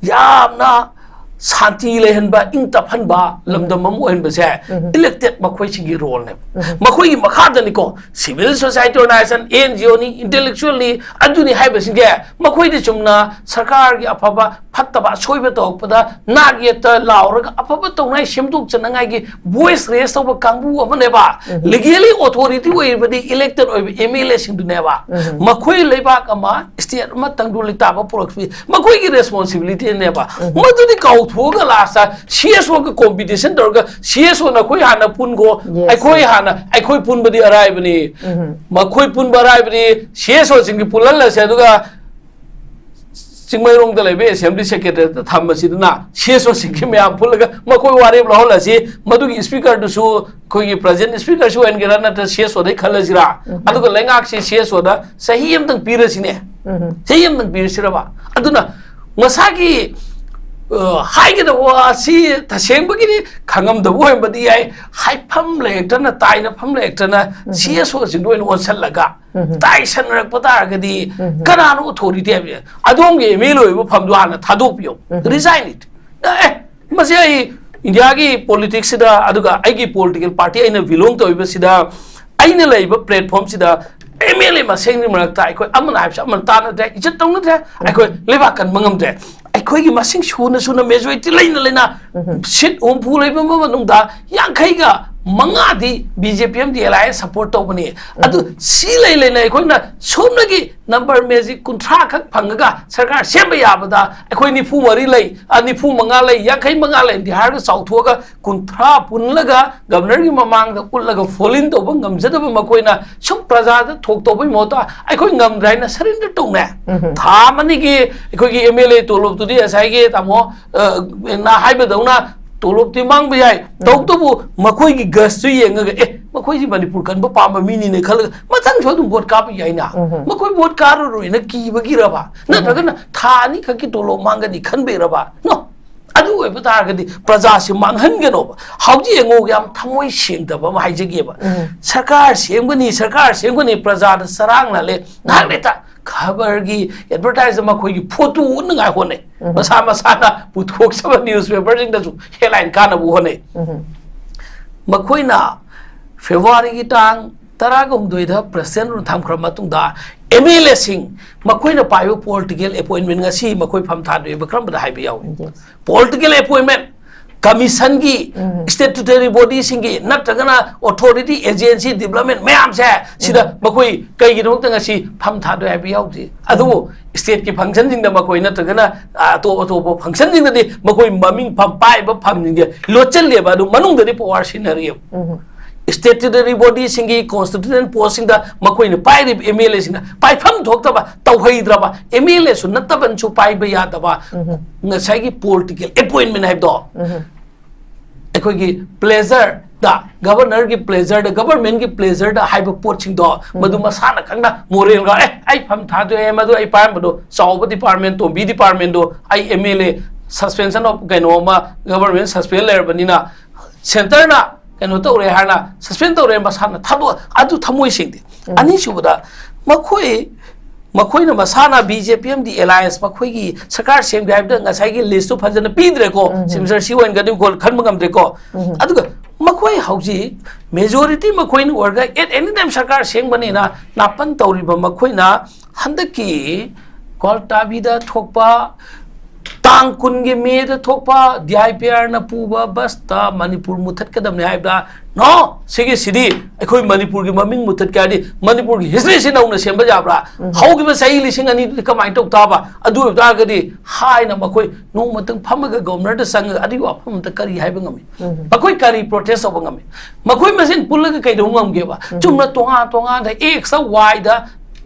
ꯌꯥꯝꯅ ꯁꯥꯟꯇꯤ ꯂꯩꯍꯟꯕ, ꯏꯪ ꯇꯞꯍꯟꯕ ꯂꯝꯗꯝ ꯑꯃ ꯑꯣꯏꯍꯟꯕꯁꯦ elected ꯃꯈꯣꯏꯁꯤꯡꯒꯤ role ꯅꯦꯕ꯫ ꯃꯈꯣꯏꯒꯤ ꯃꯈꯥꯗꯅꯤꯀꯣ, civil society organization, N G O ꯅꯤ, intellectual ꯅꯤ, ꯑꯗꯨꯅꯤ ꯍꯥꯏꯕꯁꯤꯡꯁꯦ ꯃꯈꯣꯏꯗꯤ ꯆꯨꯝꯅ ꯁꯔꯀꯥꯔꯒꯤ ꯑꯐꯕ ꯐꯠꯇꯕ ꯑꯁꯣꯏꯕ ꯇꯧꯔꯛꯄꯗ ꯅꯥꯛ ꯌꯦꯠꯇ ꯂꯥꯎꯔꯒ ꯑꯐꯕ ꯇꯧꯅꯉꯥꯏ, ꯁꯦꯝꯗꯣꯛꯆꯅꯉꯥꯏꯒꯤ voice raise ꯇꯧꯕ ꯀꯥꯡꯕꯨ ꯑꯃꯅꯦꯕ꯫ Legally authority ꯑꯣꯏꯔꯤꯕꯗꯤ elected ꯑꯣꯏꯕ MLA ꯁꯤꯡꯗꯨꯅꯦꯕ꯫ ꯃꯈꯣꯏ ꯂꯩꯕꯥꯛ ꯑꯃ, state ꯑꯃ ꯇꯪꯗꯨ ꯂꯩꯇꯥꯕ ꯄꯨꯔꯛꯄꯤ ꯃꯈꯣꯏꯒꯤ responsibilityꯅꯦꯕ꯫ ꯃꯗꯨꯗꯤ ꯀꯥꯎꯊꯣꯛꯑꯒ lastꯇ CSOꯒ competition ꯇꯧꯔꯒ, "CSO ꯅꯈꯣꯏ ꯍꯥꯟꯅ ꯄꯨꯟꯈꯣ, Yes, ꯑꯩꯈꯣꯏ yes. ꯍꯥꯟꯅ, ꯑꯩꯈꯣꯏ ꯄꯨꯟꯕꯗꯤ ꯑꯔꯥꯏꯕꯅꯤ, ꯃꯈꯣꯏ ꯄꯨꯟꯕ ꯑꯔꯥꯏꯕꯅꯤ, CSOꯁꯤꯡꯒꯤ ꯄꯨꯜꯍꯜꯂꯁꯦ, ꯑꯗꯨꯒ ꯆꯤꯡꯃꯩꯔꯣꯡꯗ ꯂꯩꯕ assembly secretariatꯇ ꯊꯝꯃꯁꯤꯗꯅ, CSOꯁꯤꯡꯒꯤ ꯃꯌꯥꯝ ꯄꯨꯜꯂꯒ ꯃꯈꯣꯏ ꯋꯥꯔꯦꯞ ꯂꯧꯍꯜꯂꯁꯤ, ꯃꯗꯨꯒꯤ speakerꯗꯨꯁꯨ ꯑꯩꯈꯣꯏꯒꯤ present speakerꯁꯨ ꯑꯣꯏꯍꯟꯒꯦꯔꯥ, ꯅꯠꯇ꯭ꯔ CSOꯗꯩ ꯈꯜꯂꯁꯤꯔꯥ? ꯑꯗꯨꯒ ꯂꯩꯉꯥꯛꯁꯤ CSOꯗ ꯆꯍꯤ ꯑꯃꯇꯪ ꯄꯤꯔꯁꯤꯅꯦ꯫ ꯆꯍꯤ ꯑꯃꯇꯪ ꯄꯤꯔꯁꯤꯔꯕ?" ꯑꯗꯨꯅ ꯃꯁꯥꯒꯤ, ꯑ, ꯍꯥꯏꯒꯗꯕ ꯋꯥ ꯑꯁꯤ ꯇꯁꯦꯡꯕꯒꯤꯗꯤ ꯈꯪꯉꯝꯗꯕ ꯑꯣꯏꯔꯝꯕꯗꯤ ꯌꯥꯏ, ꯍꯥꯏꯐꯝ ꯂꯩꯔꯛꯇꯅ, ꯇꯥꯏꯅꯐꯝ ꯂꯩꯔꯛꯇꯅ CSOꯁꯤꯡꯗ ꯑꯣꯏꯅ ꯑꯣꯟꯁꯤꯜꯂꯒ ꯇꯥꯏꯁꯟꯅꯔꯛꯄ ꯇꯥꯔꯒꯗꯤ ꯀꯅꯥꯅꯣ authority ꯍꯥꯏꯕꯁꯦ? ꯑꯗꯣꯝꯒꯤ MLA ꯑꯣꯏꯕ ꯐꯝꯗꯣ ꯍꯥꯟꯅ ꯊꯥꯗꯣꯛꯄꯤꯌꯣ, resign it꯫ ꯑꯦ, ꯃꯁꯤ ꯑꯩ Indiaꯒꯤ politicsꯁꯤꯗ, ꯑꯗꯨꯒ ꯑꯩꯒꯤ political party ꯑꯩꯅ belong ꯇꯧꯔꯤꯕꯁꯤꯗ, ꯑꯩꯅ ꯂꯩꯔꯤꯕ platformꯁꯤꯗ MLA ꯃꯁꯦꯟꯒꯤ ꯃꯔꯛꯇ ꯑꯩꯈꯣꯏ ꯑꯃꯅ ꯍꯥꯏꯕꯁꯦ ꯑꯃꯅ ꯇꯥꯟꯅꯗ꯭ꯔꯦ, ꯏꯖꯠ ꯇꯧꯅꯗ꯭ꯔꯦ, ꯑꯩꯈꯣꯏ ꯂꯩꯕꯥꯛ ꯀꯟꯕ ꯉꯝꯗ꯭ꯔꯦ꯫ ꯑꯩꯈꯣꯏꯒꯤ ꯃꯁꯤꯡ ꯁꯨꯅ ꯁꯨꯅ majority ꯂꯩꯅ ꯂꯩꯅ seat ꯍꯨꯝꯐꯨ ꯂꯩꯕ ꯃꯅꯨꯡꯗ ꯌꯥꯡꯈꯩꯒ ꯃꯉꯥꯗꯤ BJP ꯑꯃꯗꯤ alliance support ꯇꯧꯕꯅꯤ꯫ ꯑꯗꯨ ꯁꯤ ꯂꯩ ꯂꯩꯅ ꯑꯩꯈꯣꯏꯅ ꯁꯣꯝꯗꯒꯤ number magic ꯀꯨꯟꯊ꯭ꯔꯥ ꯈꯛ ꯐꯪꯉꯒ ꯁꯔꯀꯥꯔ ꯁꯦꯝꯕ ꯌꯥꯕꯗ ꯑꯩꯈꯣꯏ ꯅꯤꯐꯨ ꯃꯔꯤ ꯂꯩ, ꯑ, ꯅꯤꯐꯨ ꯃꯉꯥ ꯂꯩ, ꯌꯥꯡꯈꯩ ꯃꯉꯥ ꯂꯩ ꯍꯥꯏꯔꯒ ꯆꯥꯎꯊꯣꯛꯑꯒ ꯀꯨꯟꯊ꯭ꯔꯥ ꯄꯨꯜꯂꯒ governorꯒꯤ ꯃꯃꯥꯡꯗ ꯎꯠꯂꯒ fool in ꯇꯧꯕ ꯉꯝꯖꯗꯕ ꯃꯈꯣꯏꯅ ꯁꯨꯝ ꯄ꯭ꯔꯖꯥꯗ ꯊꯣꯛ ꯇꯧꯕꯒꯤ ꯃꯍꯨꯠꯇ ꯑꯩꯈꯣꯏ ꯉꯝꯗ꯭ꯔꯦ ꯍꯥꯏꯅ surrender ꯇꯧꯅꯦ꯫ ꯊꯥ ꯑꯃꯅꯤꯒꯤ ꯑꯩꯈꯣꯏꯒꯤ MLA ꯇꯣꯂꯣꯞꯇꯨꯗꯤ ꯉꯁꯥꯏꯒꯤ ꯇꯥꯃꯣ, ꯑ, ꯅ ꯍꯥꯏꯕꯗꯧꯅ ꯇꯣꯂꯣꯞꯇꯤ ꯃꯥꯡꯕ ꯌꯥꯏ, ꯇꯧꯕꯇꯕꯨ ꯃꯈꯣꯏꯒꯤ gutꯁꯇꯨ ꯌꯦꯡꯉꯒ, "ꯑꯦ, ꯃꯈꯣꯏꯁꯤ ꯃꯅꯤꯄꯨꯔ ꯀꯟꯕ ꯄꯥꯝꯕ ꯃꯤꯅꯤꯅꯦ" ꯈꯜꯂꯒ ꯃꯊꯪꯁꯨ ꯑꯗꯨꯝ vote ꯀꯥꯞꯄ ꯌꯥꯏꯅ꯫ ꯃꯈꯣꯏ vote ꯀꯥꯔꯔꯣꯏꯅ ꯀꯤꯕꯒꯤꯔꯕ? ꯅꯠꯇ꯭ꯔꯒꯅ ꯊꯥ ꯑꯅꯤꯈꯛꯀꯤ ꯇꯣꯂꯣꯞ ꯃꯥꯡꯒꯅꯤ ꯈꯟꯕꯩꯔꯕ? No꯫ ꯑꯗꯨ ꯑꯣꯏꯕ ꯇꯥꯔꯒꯗꯤ ꯄ꯭ꯔꯖꯥꯁꯤ ꯃꯥꯡꯍꯟꯒꯅꯣꯕ꯫ ꯍꯧꯖꯤꯛ ꯌꯦꯡꯉꯨ, ꯌꯥꯝ ꯊꯃꯣꯏ ꯁꯦꯡꯗꯕ ꯑꯃ ꯍꯥꯏꯖꯒꯦꯕ꯫ ꯁꯔꯀꯥꯔ ꯁꯦꯝꯒꯅꯤ, ꯁꯔꯀꯥꯔ ꯁꯦꯝꯒꯅꯤ, ꯄ꯭ꯔꯖꯥꯗ ꯆꯔꯥꯡꯅꯍꯜꯂꯦ꯫ ꯉꯥꯏꯍꯥꯛ ꯂꯩꯇ ꯈꯕꯔꯒꯤ advertise ꯃꯈꯣꯏꯒꯤ photo ꯎꯠꯅꯉꯥꯏ ꯍꯣꯠꯅꯩ꯫ ꯃꯁꯥ ꯃꯁꯥꯅ ꯄꯨꯊꯣꯛꯆꯕ newspaperꯁꯤꯡꯗꯁꯨ headline ꯀꯥꯟꯅꯕ ꯍꯣꯠꯅꯩ꯫ ꯃꯈꯣꯏꯅ Februaryꯒꯤ ꯇꯥꯡ ꯇꯔꯥꯒ ꯍꯨꯝꯗꯣꯏꯗ president ꯑꯣꯏꯅ ꯊꯝꯈ꯭ꯔ ꯃꯇꯨꯡꯗ, ꯑꯦꯝ ꯑꯦꯜ ꯑꯦꯁꯤꯡ ꯃꯈꯣꯏꯅ ꯄꯥꯏꯕ ꯄꯣꯂꯤꯇꯤꯀꯦꯜ ꯑꯦꯄꯣꯏꯟꯃꯦꯟ ꯉꯁꯤ ꯃꯈꯣꯏ ꯐꯝ ꯊꯥꯗꯣꯛꯏꯕ ꯀꯔꯝꯕꯗ ꯍꯥꯏꯕ ꯌꯥꯎꯏ? ꯄꯣꯂꯤꯇꯤꯀꯦꯜ ꯑꯦꯄꯣꯏꯟꯃꯦꯟ ꯀꯃꯤꯁꯟꯒꯤ, ꯁ꯭ꯇꯦꯇꯨꯇꯔꯤ ꯕꯣꯗꯤꯁꯤꯡꯒꯤ ꯅꯠꯇ꯭ꯔꯒꯅ ꯑꯣꯊꯣꯔꯤꯇꯤ ꯑꯦꯖꯦꯟꯁꯤ ꯗꯤꯕꯂꯞꯃꯦꯟ ꯃꯌꯥꯝꯁꯦ ꯁꯤꯗ ꯃꯈꯣꯏ ꯀꯩꯒꯤꯗꯃꯛꯇ ꯉꯁꯤ ꯐꯝ ꯊꯥꯗꯣꯏ ꯍꯥꯏꯕ ꯌꯥꯎꯗꯦ꯫ ꯑꯗꯨꯕꯨ ꯁ꯭ꯇꯦꯠꯀꯤ ꯐꯪꯁꯟꯁꯤꯡꯗ ꯃꯈꯣꯏ ꯅꯠꯇ꯭ꯔꯒꯅ, ꯑ, ꯑꯇꯣꯞ ꯑꯇꯣꯞꯄ ꯐꯪꯁꯟꯁꯤꯡꯗꯗꯤ ꯃꯈꯣꯏ ꯃꯃꯤꯡ ꯐꯝ ꯄꯥꯏꯕ ꯐꯝꯁꯤꯡꯁꯦ ꯂꯣꯠꯆꯜꯂꯦꯕ, ꯑꯗꯨ ꯃꯅꯨꯡꯗꯗꯤ ꯄꯋꯥꯔ ꯁꯤꯟꯅꯔꯤꯑꯕ꯫ ꯁ꯭ꯇꯦꯇꯨꯇꯔꯤ ꯕꯣꯗꯤꯁꯤꯡꯒꯤ ꯀꯣꯟꯁꯇꯤꯇ꯭ꯌꯨꯁꯟ ꯄꯣꯁꯁꯤꯡꯗ ꯃꯈꯣꯏꯅ ꯄꯥꯏꯔꯤꯕ ꯑꯦꯝ ꯑꯦꯜ ꯑꯦꯁꯤꯡꯅ ꯄꯥꯏꯐꯝ ꯊꯣꯛꯇꯕ, ꯇꯧꯍꯩꯗ꯭ꯔꯕ, ꯑꯦꯝ ꯑꯦꯜ ꯑꯦꯁꯨ ꯅꯠꯇꯕꯅꯁꯨ ꯄꯥꯏꯕ ꯌꯥꯗꯕ, ꯉꯁꯥꯏꯒꯤ ꯄꯣꯂꯤꯇꯤꯀꯦꯜ ꯑꯦꯄꯣꯏꯟꯃꯦꯟ ꯍꯥꯏꯕꯗꯣ ꯑꯩꯈꯣꯏꯒꯤ ꯄ꯭ꯂꯦꯖꯔꯗ, ꯒꯕꯔꯅꯔꯒꯤ ꯄ꯭ꯂꯦꯖꯔꯗ, ꯒꯕꯔꯃꯦꯟꯒꯤ ꯄ꯭ꯂꯦꯖꯔꯗ ꯍꯥꯏꯕ ꯄꯣꯠꯁꯤꯡꯗꯣ ꯃꯗꯨ ꯃꯁꯥꯅ ꯈꯪꯅ ꯃꯣꯔꯦꯜꯒ, "ꯑꯦ, ꯑꯩ ꯐꯝ ꯊꯥꯗꯣꯛꯑꯦ, ꯃꯗꯨ ꯑꯩ ꯄꯥꯏꯔꯝꯕꯗꯣ ꯆꯥꯎꯕ ꯗꯤꯄꯥꯔꯠꯃꯦꯟ, ꯇꯣꯝꯕꯤ ꯗꯤꯄꯥꯔꯠꯃꯦꯟꯗꯣ ꯑꯩ M L A suspension of ꯀꯩꯅꯣ ꯑꯃ, ꯒꯕꯔꯃꯦꯟ ꯁꯁꯄꯦꯟ ꯂꯩꯔꯕꯅꯤꯅ ꯁꯦꯟꯇꯔꯅ ꯀꯩꯅꯣ ꯇꯧꯔꯦ ꯍꯥꯏꯅ ꯁꯁꯄꯦꯟ ꯇꯧꯔꯦ", ꯃꯁꯥꯅ ꯊꯥꯗꯣꯛ, ꯑꯗꯨ ꯊꯃꯣꯏ ꯁꯦꯡꯗꯦ꯫ ꯑꯅꯤꯁꯨꯕꯗ, ꯃꯈꯣꯏ ꯃꯈꯣꯏꯅ ꯃꯁꯥꯅ ꯕꯤ ꯖꯦ ꯄꯤ ꯑꯃꯗꯤ ꯑꯦꯂꯥꯌꯟꯁ ꯃꯈꯣꯏꯒꯤ ꯁꯔꯀꯥꯔ ꯁꯦꯝꯒꯦ ꯍꯥꯏꯕꯗ ꯉꯁꯥꯏꯒꯤ ꯂꯤꯁꯇꯨ ꯐꯖꯅ ꯄꯤꯗ꯭ꯔꯦꯀꯣ꯫ ꯁꯤꯃꯤꯁꯇꯔ ꯁꯤ ꯑꯣꯏꯅꯒꯅꯤ ꯈꯣꯠ-, ꯈꯟꯕ ꯉꯝꯗ꯭ꯔꯦꯀꯣ꯫ ꯑꯗꯨꯒ ꯃꯈꯣꯏ ꯍꯧꯖꯤꯛ ꯃꯦꯖꯣꯔꯤꯇꯤ ꯃꯈꯣꯏꯅ ꯑꯣꯏꯔꯒ at any time ꯁꯔꯀꯥꯔ ꯁꯦꯝꯒꯅꯤꯅ ꯅꯥꯄꯟ ꯇꯧꯔꯤꯕ ꯃꯈꯣꯏꯅ ꯍꯟꯗꯛꯀꯤ ꯒ꯭ꯋꯥꯜꯇꯥꯕꯤꯗ ꯊꯣꯛꯄ ꯇꯥꯡ ꯀꯨꯟꯒꯤ ꯃꯦꯗ ꯊꯣꯛꯄ ꯗꯤ ꯑꯥꯏ ꯄꯤ ꯑꯥꯔꯅ ꯄꯨꯕ ꯕꯁꯇ ꯃꯅꯤꯄꯨꯔ ꯃꯨꯊꯠꯀꯗꯕꯅꯤ ꯍꯥꯏꯕꯗ, "No, ꯁꯤꯒꯤꯁꯤꯗꯤ ꯑꯩꯈꯣꯏ ꯃꯅꯤꯄꯨꯔꯒꯤ ꯃꯃꯤꯡ ꯃꯨꯊꯠꯀꯦ ꯍꯥꯏꯔꯗꯤ ꯃꯅꯤꯄꯨꯔꯒꯤ ꯍꯤꯁꯇ꯭ꯔꯤꯁꯤ ꯅꯧꯅ ꯁꯦꯝꯕ ꯌꯥꯕ꯭ꯔꯥ? ꯍꯧꯈꯤꯕ ꯆꯍꯤ ꯂꯤꯁꯤꯡ ꯑꯅꯤꯗꯨꯗꯤ ꯀꯃꯥꯏꯅ ꯇꯧ ꯇꯥꯕ?" ꯑꯗꯨ ꯑꯣꯏꯕ ꯇꯥꯔꯒꯗꯤ ꯍꯥꯏꯅ ꯃꯈꯣꯏ ꯅꯣꯡꯃꯇꯪ ꯐꯝꯃꯒ ꯒꯣꯕꯔꯅꯔꯗ ꯆꯪꯉꯒ ꯑꯗꯨꯒꯤ ꯋꯥꯐꯝ ꯑꯝꯇ ꯀꯔꯤ ꯍꯥꯏꯕ ꯉꯝꯃꯤ? ꯃꯈꯣꯏ ꯀꯔꯤ ꯄ꯭ꯔꯣꯇꯦꯁ ꯇꯧꯕ ꯉꯝꯃꯤ? ꯃꯈꯣꯏ ꯃꯁꯦꯟ ꯄꯨꯜꯂꯒ ꯀꯩꯗꯧꯕ ꯉꯝꯒꯦꯕ? ꯆꯨꯝꯅ ꯇꯣꯉꯥꯟ ꯇꯣꯉꯥꯟꯗ ꯑꯦꯛꯁꯇ, ꯋꯥꯏꯗ,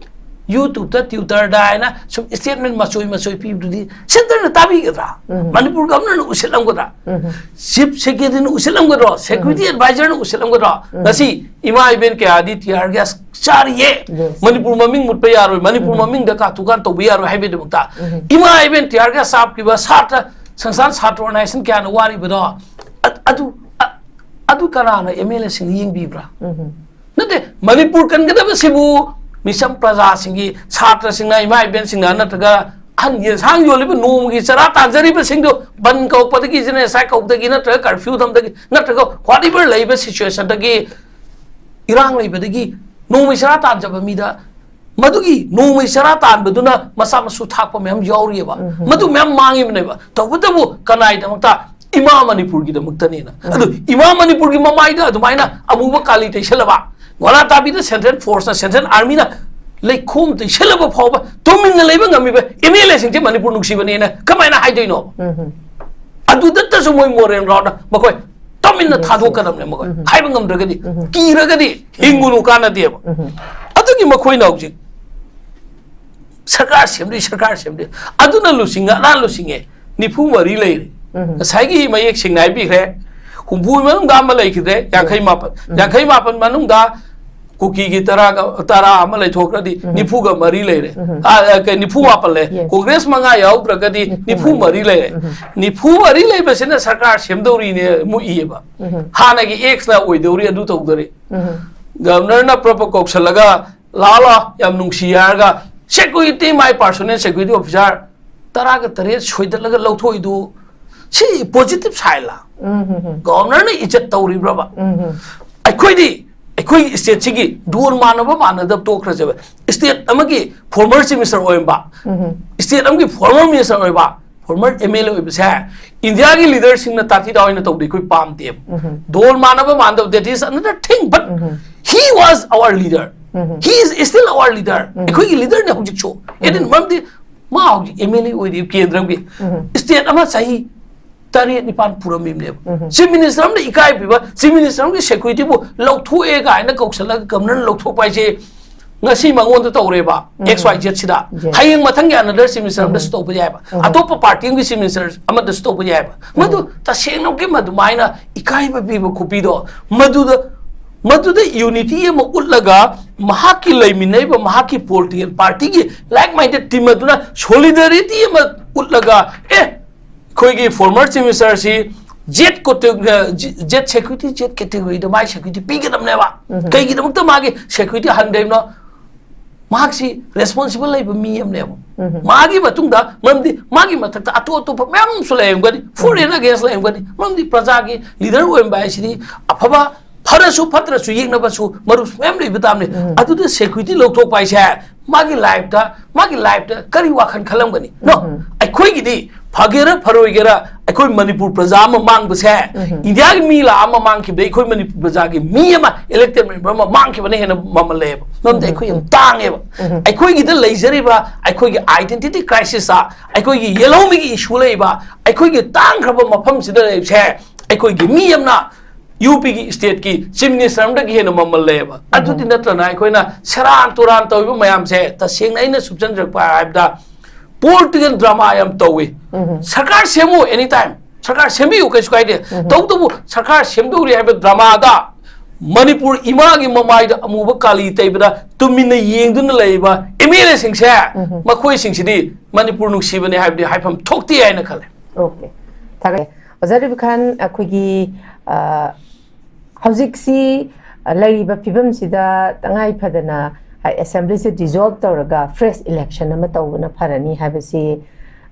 ꯌꯨꯇ꯭ꯌꯨꯕꯇ, ꯇ꯭ꯋꯤꯇꯔꯗ ꯍꯥꯏꯅ ꯁꯨꯝ ꯁ꯭ꯇꯦꯠꯃꯦꯟ ꯃꯆꯣꯏ ꯃꯆꯣꯏ ꯄꯤꯕꯗꯨꯗꯤ ꯁꯦꯟꯇꯔꯅ ꯇꯥꯕꯤꯒꯗ꯭ꯔꯥ? ꯃꯅꯤꯄꯨꯔ ꯒꯚꯔꯅꯔꯅ ꯎꯁꯤꯠꯂꯝꯒꯗ꯭ꯔꯥ? ꯆꯤꯐ ꯁꯦꯀ꯭ꯔꯦꯇꯔꯤꯅ ꯎꯁꯤꯠꯂꯝꯒꯗ꯭ꯔꯣ? ꯁꯦꯀ꯭ꯌꯨꯔꯤꯇꯤ ꯑꯦꯗꯚꯥꯏꯖꯔꯅ ꯎꯁꯤꯠꯂꯝꯒꯗ꯭ꯔꯣ? ꯉꯁꯤ ꯏꯃꯥ ꯏꯕꯦꯟ ꯀꯌꯥꯗꯤ ꯇꯤꯌꯥꯔ ꯒ꯭ꯌꯥꯁ ꯆꯥꯔꯤꯌꯦ꯫ ꯃꯅꯤꯄꯨꯔ ꯃꯃꯤꯡ ꯃꯨꯠꯄ ꯌꯥꯔꯣꯏ, ꯃꯅꯤꯄꯨꯔ ꯃꯃꯤꯡꯗ ꯀꯥꯇꯨ ꯀꯥꯟ ꯇꯧꯕ ꯌꯥꯔꯣꯏ ꯍꯥꯏꯕꯒꯤꯗꯃꯛꯇ ꯏꯃꯥ ꯏꯕꯦꯟ ꯇꯤꯌꯥꯔ ꯒ꯭ꯌꯥꯁ ꯆꯥꯞꯈꯤꯕ ꯁꯥꯇ꯭ꯔ ꯁꯪꯁꯊꯥꯟ, ꯁꯥꯇ꯭ꯔ ꯑꯣꯔꯒꯅꯥꯏꯖꯦꯁꯟ ꯀꯌꯥꯅ ꯋꯥꯔꯤꯕꯗꯣ, ꯑ-, ꯑꯗꯨ, ꯑ-, ꯑꯗꯨ ꯀꯅꯥꯅ ꯑꯦꯝ ꯑꯦꯜ ꯑꯦꯁꯤꯡꯅ ꯌꯦꯡꯕꯤꯕ꯭ꯔꯥ? ꯅꯠꯇꯦ, ꯃꯅꯤꯄꯨꯔ ꯀꯟꯒꯗꯕꯁꯤꯕꯨ ꯃꯤꯆꯝ ꯄ꯭ꯔꯖꯥꯁꯤꯡꯒꯤ, ꯁꯥꯇ꯭ꯔꯁꯤꯡꯅ, ꯏꯃꯥ ꯏꯕꯦꯟꯁꯤꯡꯅ, ꯅꯠꯇ꯭ꯔꯒ ꯑꯍꯟ ꯌꯦꯟꯁꯥꯡ ꯌꯣꯜꯂꯤꯕ ꯅꯣꯡꯃꯒꯤ ꯆꯔꯥ ꯇꯥꯟꯖꯔꯤꯕꯁꯤꯡꯗꯨ ꯕꯟ ꯀꯧꯔꯛꯄꯗꯒꯤ, ꯖꯦꯅꯦꯁꯥꯏ ꯀꯧꯕꯗꯒꯤ, ꯅꯠꯇ꯭ꯔꯒ ꯀꯔꯐ꯭ꯌꯨ ꯊꯝꯕꯗꯒꯤ, ꯅꯠꯇ꯭ꯔꯒ whatever ꯂꯩꯕ ꯁꯤꯆꯨꯋꯦꯁꯟꯗꯒꯤ, ꯏꯔꯥꯡ ꯂꯩꯕꯗꯒꯤ ꯅꯣꯡꯃꯒꯤ ꯆꯔꯥ ꯇꯥꯟꯖꯕ ꯃꯤꯗ ꯃꯗꯨꯒꯤ ꯅꯣꯡꯃꯩ ꯆꯔꯥ ꯇꯥꯟꯕꯗꯨꯅ ꯃꯆꯥ ꯃꯁꯨ ꯊꯥꯛꯄ ꯃꯌꯥꯝ ꯌꯥꯎꯔꯤꯑꯕ꯫ ꯃꯗꯨ ꯃꯌꯥꯝ ꯃꯥꯡꯉꯤꯕꯅꯦꯕ꯫ ꯇꯧꯕꯇꯕꯨ ꯀꯅꯥꯒꯤꯗꯃꯛꯇ? ꯏꯃꯥ ꯃꯅꯤꯄꯨꯔꯒꯤꯗꯃꯛꯇꯅꯦꯅ꯫ ꯑꯗꯨ ꯏꯃꯥ ꯃꯅꯤꯄꯨꯔꯒꯤ ꯃꯃꯥꯏꯗ ꯑꯗꯨꯃꯥꯏꯅ ꯑꯃꯨꯕ ꯀꯥꯂꯤ ꯇꯩꯁꯜꯂꯕ, ꯒꯣꯂꯥ ꯇꯥꯕꯤꯗ central force ꯅ, central army ꯅ ꯂꯩꯈꯣꯝ ꯇꯩꯁꯜꯂꯕ ꯐꯥꯎꯕ ꯇꯨꯃꯤꯟꯅ ꯂꯩꯕ ꯉꯝꯃꯤꯕ M L A ꯁꯤꯡꯁꯦ ꯃꯅꯤꯄꯨꯔ ꯅꯨꯡꯁꯤꯕꯅꯦꯅ ꯀꯃꯥꯏꯅ ꯍꯥꯏꯗꯣꯏꯅꯣ? ꯑꯗꯨꯗꯠꯇꯁꯨ ꯃꯣꯏ moral ground ꯅ ꯃꯈꯣꯏ ꯇꯨꯃꯤꯟꯅ ꯊꯥꯗꯣꯛꯀꯗꯕꯅꯦ꯫ ꯃꯈꯣꯏ ꯍꯥꯏꯕ ꯉꯝꯗ꯭ꯔꯒꯗꯤ, ꯀꯤꯔꯒꯗꯤ ꯍꯤꯡꯒꯨꯅꯨ ꯀꯥꯟꯅꯗꯦꯕ꯫ ꯑꯗꯨꯒꯤ ꯃꯈꯣꯏꯅ ꯍꯧꯖꯤꯛ ꯁꯔꯀꯥꯔ ꯁꯦꯝꯗꯣꯏ, ꯁꯔꯀꯥꯔ ꯁꯦꯝꯗꯣꯏ꯫ ꯑꯗꯨꯅ ꯂꯨꯆꯤꯡꯉ, ꯑꯔꯥ ꯂꯨꯆꯤꯡꯉꯦ꯫ ꯅꯤꯐꯨ ꯃꯔꯤ ꯂꯩꯔꯦ꯫ ꯉꯁꯥꯏꯒꯤ ꯃꯌꯦꯛ ꯁꯦꯡꯅ ꯍꯥꯏꯕꯤꯈ꯭ꯔꯦ꯫ ꯍꯨꯝꯐꯨꯒꯤ ꯃꯅꯨꯡꯗ ꯑꯃ ꯂꯩꯈꯤꯗ꯭ꯔꯦ, ꯌꯥꯡꯈꯩ ꯃꯥꯄꯟ꯫ ꯌꯥꯡꯈꯩ ꯃꯥꯄꯟ ꯃꯅꯨꯡꯗ ꯀꯨꯀꯤꯒꯤ ꯇꯔꯥꯒ, ꯇꯔꯥ ꯑꯃ ꯂꯩꯊꯣꯛꯈ꯭ꯔꯗꯤ ꯅꯤꯐꯨꯒ ꯃꯔꯤ ꯂꯩꯔꯦ꯫ ꯑ, ꯑ, ꯀꯩ, ꯅꯤꯐꯨ ꯃꯥꯄꯟ ꯂꯩ꯫ Yes. ꯀꯣꯡꯒ꯭ꯔꯦꯁ ꯃꯉꯥ ꯌꯥꯎꯗ꯭ꯔꯒꯗꯤ ꯅꯤꯐꯨ ꯅꯤꯐꯨ ꯃꯔꯤ ꯂꯩꯔꯦ꯫ ꯅꯤꯐꯨ ꯃꯔꯤ ꯂꯩꯕꯁꯤꯅ ꯁꯔꯀꯥꯔ ꯁꯦꯝꯗꯧꯔꯤꯅꯦ ꯃꯨꯛꯏꯌꯦꯕ꯫ ꯍꯥꯟꯅꯒꯤ X ꯅ ꯑꯣꯏꯗꯧꯔꯤ, ꯑꯗꯨ ꯇꯧꯗꯧꯔꯤ꯫ Governor ꯅ ꯄ꯭ꯔꯞ ꯄ꯭ꯔꯞ ꯀꯧꯁꯜꯂꯒ, "ꯂꯥꯛꯑꯣ, ꯂꯥꯛꯑꯣ, ꯌꯥꯝ ꯅꯨꯡꯁꯤ" ꯍꯥꯏꯔꯒ, security, my personal security officer ꯇꯔꯥꯒ ꯇꯔꯦꯠ ꯁꯣꯏꯗꯠꯂꯒ ꯂꯧꯊꯣꯛꯏꯗꯨ, ꯁꯤ positive side ꯂ? Governor ꯅ ꯏꯖꯠ ꯇꯧꯔꯤꯕ꯭ꯔꯕ? ꯑꯩꯈꯣꯏꯗꯤ, ꯑꯩꯈꯣꯏꯒꯤ state ꯁꯤꯒꯤ ꯗꯣꯟ ꯃꯥꯟꯅꯕ ꯃꯥꯟꯅꯗꯕ ꯇꯣꯛꯈ꯭ꯔꯁꯦꯕ꯫ State ꯑꯃꯒꯤ former chief minister ꯑꯣꯏꯔꯝꯕ, state ꯑꯃꯒꯤ former minister ꯑꯣꯏꯕ, former M L A ꯑꯣꯏꯕꯁꯦ, India ꯒꯤ leader ꯁꯤꯡꯅ ꯇꯥꯊꯤ ꯇꯥꯑꯣꯏꯅ ꯇꯧꯕꯗꯤ ꯑꯩꯈꯣꯏ ꯄꯥꯝꯗꯦꯕ꯫ ꯗꯣꯟ ꯃꯥꯟꯅꯕ ꯃꯥꯟꯅꯗꯕ, that is another thing, but he was our leader, he is still our leader꯫ ꯑꯩꯈꯣꯏꯒꯤ leader ꯅꯦ ꯍꯧꯖꯤꯛꯁꯨ꯫ ꯑꯦꯗꯤꯟ ꯃꯔꯝꯗꯤ ꯃꯥ ꯍꯧꯖꯤꯛ M L A ꯑꯣꯏꯔꯤꯕ ꯀꯦꯟꯗ꯭ꯔꯒꯤ꯫ State ꯑꯃ ꯆꯍꯤ ꯇꯔꯦꯠ ꯅꯤꯄꯥꯟ ꯄꯨꯔꯝꯃꯤꯕꯅꯦꯕ꯫ Chief minister ꯑꯃꯅ ꯏꯀꯥꯏ ꯄꯤꯕ, chief minister ꯑꯃꯒꯤ security ꯕꯨ ꯂꯧꯊꯣꯛꯑꯦ ꯀꯥꯏꯅ ꯀꯧꯁꯜꯂꯒ governor ꯅ ꯂꯧꯊꯣꯛꯄ ꯍꯥꯏꯁꯦ, ꯉꯁꯤ ꯃꯉꯣꯟꯗ ꯇꯧꯔꯦꯕ, X Y Z ꯁꯤꯗ꯫ Yes. ꯍꯌꯦꯡ ꯃꯊꯪꯒꯤ another chief minister ꯑꯃꯗꯁꯨ ꯇꯧꯕ ꯌꯥꯏꯕ꯫ ꯑꯇꯣꯞꯄ party ꯑꯃꯒꯤ chief minister ꯑꯃꯗꯁꯨ ꯇꯧꯕ ꯌꯥꯏꯕ꯫ ꯃꯗꯨ ꯇꯁꯦꯡꯅꯃꯛꯀꯤ ꯃꯗꯨꯃꯥꯏꯅ ꯏꯀꯥꯏꯕ ꯄꯤꯕ ꯈꯣꯠꯄꯤꯗꯣ, ꯃꯗꯨꯗ, ꯃꯗꯨꯗ unity ꯑꯃ ꯎꯠꯂꯒ, ꯃꯍꯥꯛꯀꯤ ꯂꯩꯃꯤꯟꯅꯔꯤꯕ ꯃꯍꯥꯛꯀꯤ political party ꯒꯤ like minded team ꯑꯗꯨꯅ solidarity ꯑꯃ ꯎꯠꯂꯒ, ꯑꯦ, ꯑꯩꯈꯣꯏꯒꯤ former chief minister ꯁꯤ Z category, Z security, Z category ꯗ ꯃꯥꯒꯤ security ꯄꯤꯒꯗꯕꯅꯦꯕ꯫ ꯀꯩꯒꯤꯗꯃꯛꯇ ꯃꯥꯒꯤ security ꯍꯟꯗꯣꯏꯅꯣ? ꯃꯍꯥꯛꯁꯤ responsible ꯂꯩꯕ ꯃꯤ ꯑꯃꯅꯦꯕ꯫ ꯃꯥꯒꯤ ꯃꯇꯨꯡꯗ, ꯃꯔꯝꯗꯤ ꯃꯥꯒꯤ ꯃꯊꯛꯇ ꯑꯇꯣꯞ ꯑꯇꯣꯞꯄ ꯃꯌꯥꯝ ꯑꯃꯁꯨ ꯂꯩꯔꯝꯒꯅꯤ, for and against ꯂꯩꯔꯝꯒꯅꯤ꯫ ꯃꯔꯝꯗꯤ ꯄ꯭ꯔꯖꯥꯒꯤ leader ꯑꯣꯏꯔꯝꯕ ꯍꯥꯏꯁꯤꯗꯤ ꯑꯐꯕ ꯐꯔꯁꯨ ꯐꯠꯇ꯭ꯔꯁꯨ ꯌꯦꯛꯅꯕꯁꯨ ꯃꯔꯨꯞ ꯃꯌꯥꯝ ꯂꯩꯕ ꯇꯥꯕꯅꯤ꯫ ꯎꯝ. ꯑꯗꯨꯗ security ꯂꯧꯊꯣꯛꯄ ꯍꯥꯏꯁꯦ ꯃꯥꯒꯤ life ꯇ, ꯃꯥꯒꯤ life ꯇ ꯀꯔꯤ ꯋꯥꯈꯜ ꯈꯜꯂꯝꯒꯅꯤ? No, ꯎꯝ. ꯑꯩꯈꯣꯏꯒꯤꯗꯤ ꯐꯒꯦꯔꯥ ꯐꯔꯣꯏꯒꯦꯔꯥ ꯑꯩꯈꯣꯏ ꯃꯅꯤꯄꯨꯔ ꯄ꯭ꯔꯖꯥ ꯑꯃ ꯃꯥꯡꯕꯁꯦ, ꯎꯝ. ꯏꯟꯗꯤꯌꯥꯒꯤ ꯃꯤ ꯂꯥꯛ ꯑꯃ ꯃꯥꯡꯈꯤꯕꯗꯩ ꯑꯩꯈꯣꯏ ꯃꯅꯤꯄꯨꯔ ꯄ꯭ꯔꯖꯥꯒꯤ ꯃꯤ ꯑꯃ, elected member ꯑꯃ ꯃꯥꯡꯈꯤꯕꯅ ꯍꯦꯟꯅ ꯃꯃꯜ ꯂꯩꯌꯦꯕ꯫ ꯃꯔꯝꯗꯤ ꯎꯝ. ꯑꯩꯈꯣꯏ ꯌꯥꯝ ꯇꯥꯡꯉꯦꯕ꯫ ꯎꯝ. ꯑꯩꯈꯣꯏꯒꯤꯗ ꯂꯩꯖꯔꯤꯕ ꯑꯩꯈꯣꯏꯒꯤ identity crisis ꯇ, ꯑꯩꯈꯣꯏꯒꯤ ꯌꯦꯜꯍꯧꯃꯤꯒꯤ issue ꯂꯩꯕ, ꯑꯩꯈꯣꯏꯒꯤ ꯇꯥꯡꯈ꯭ꯔꯕ ꯃꯐꯝꯁꯤꯗ ꯂꯩꯕꯁꯦ ꯑꯩꯈꯣꯏꯒꯤ ꯃꯤ ꯑꯃꯅ UP ꯒꯤ state ꯀꯤ chief minister ꯑꯃꯗꯒꯤ ꯍꯦꯟꯅ ꯃꯃꯜ ꯂꯩꯌꯦꯕ꯫ ꯑꯗꯨꯗꯤ ꯅꯠꯇ꯭ꯔꯅ ꯑꯩꯈꯣꯏꯅ ꯁꯦꯔꯥꯟ ꯇꯨꯔꯥꯟ ꯇꯧꯔꯤꯕ ꯃꯌꯥꯝꯁꯦ, ꯇꯁꯦꯡꯅ ꯑꯩꯅ ꯁꯨꯞꯆꯟꯖꯔꯛꯄ ꯍꯥꯏꯕꯗ, political drama ꯌꯥꯝ ꯇꯧꯏ꯫ ꯎꯝ. ꯁꯔꯀꯥꯔ ꯁꯦꯝꯃꯨ, anytime ꯁꯔꯀꯥꯔ ꯁꯦꯝꯕꯤꯌꯨ, ꯀꯩꯁꯨ ꯀꯥꯏꯗꯦ꯫ ꯇꯧꯕꯇꯕꯨ ꯁꯔꯀꯥꯔ ꯁꯦꯝꯗꯧꯔꯤ ꯍꯥꯏꯕ drama ꯗ ꯃꯅꯤꯄꯨꯔ ꯏꯃꯥꯒꯤ ꯃꯃꯥꯏꯗ ꯑꯃꯨꯕ ꯀꯥꯂꯤ ꯇꯩꯕꯗ ꯇꯨꯃꯤꯟꯅ ꯌꯦꯡꯗꯨꯅ ꯂꯩꯔꯤꯕ MLA ꯁꯤꯡꯁꯦ, ꯎꯝ. ꯃꯈꯣꯏꯁꯤꯡꯁꯤꯗꯤ ꯃꯅꯤꯄꯨꯔ ꯅꯨꯡꯁꯤꯕꯅꯤ ꯍꯥꯏꯕꯗꯤ ꯍꯥꯏꯐꯝ ꯊꯣꯛꯇꯦ ꯍꯥꯏꯅ ꯈꯜꯂꯦ꯫ Okay, ꯊꯥꯒꯠꯂꯦ꯫ ꯑꯣꯖꯥ ꯔꯕꯤ ꯈꯥꯟ, ꯑꯩꯈꯣꯏꯒꯤ, ꯑ, ꯍꯧꯖꯤꯛꯁꯤ, ꯑ, ꯂꯩꯔꯤꯕ ꯐꯤꯕꯝꯁꯤꯗ ꯇꯉꯥꯏ ꯐꯗꯅ, ꯍꯥꯏ, assembly ꯁꯦ dissolve ꯇꯧꯔꯒ fresh election ꯑꯃ ꯇꯧꯕꯅ ꯐꯔꯅꯤ ꯍꯥꯏꯕꯁꯤ,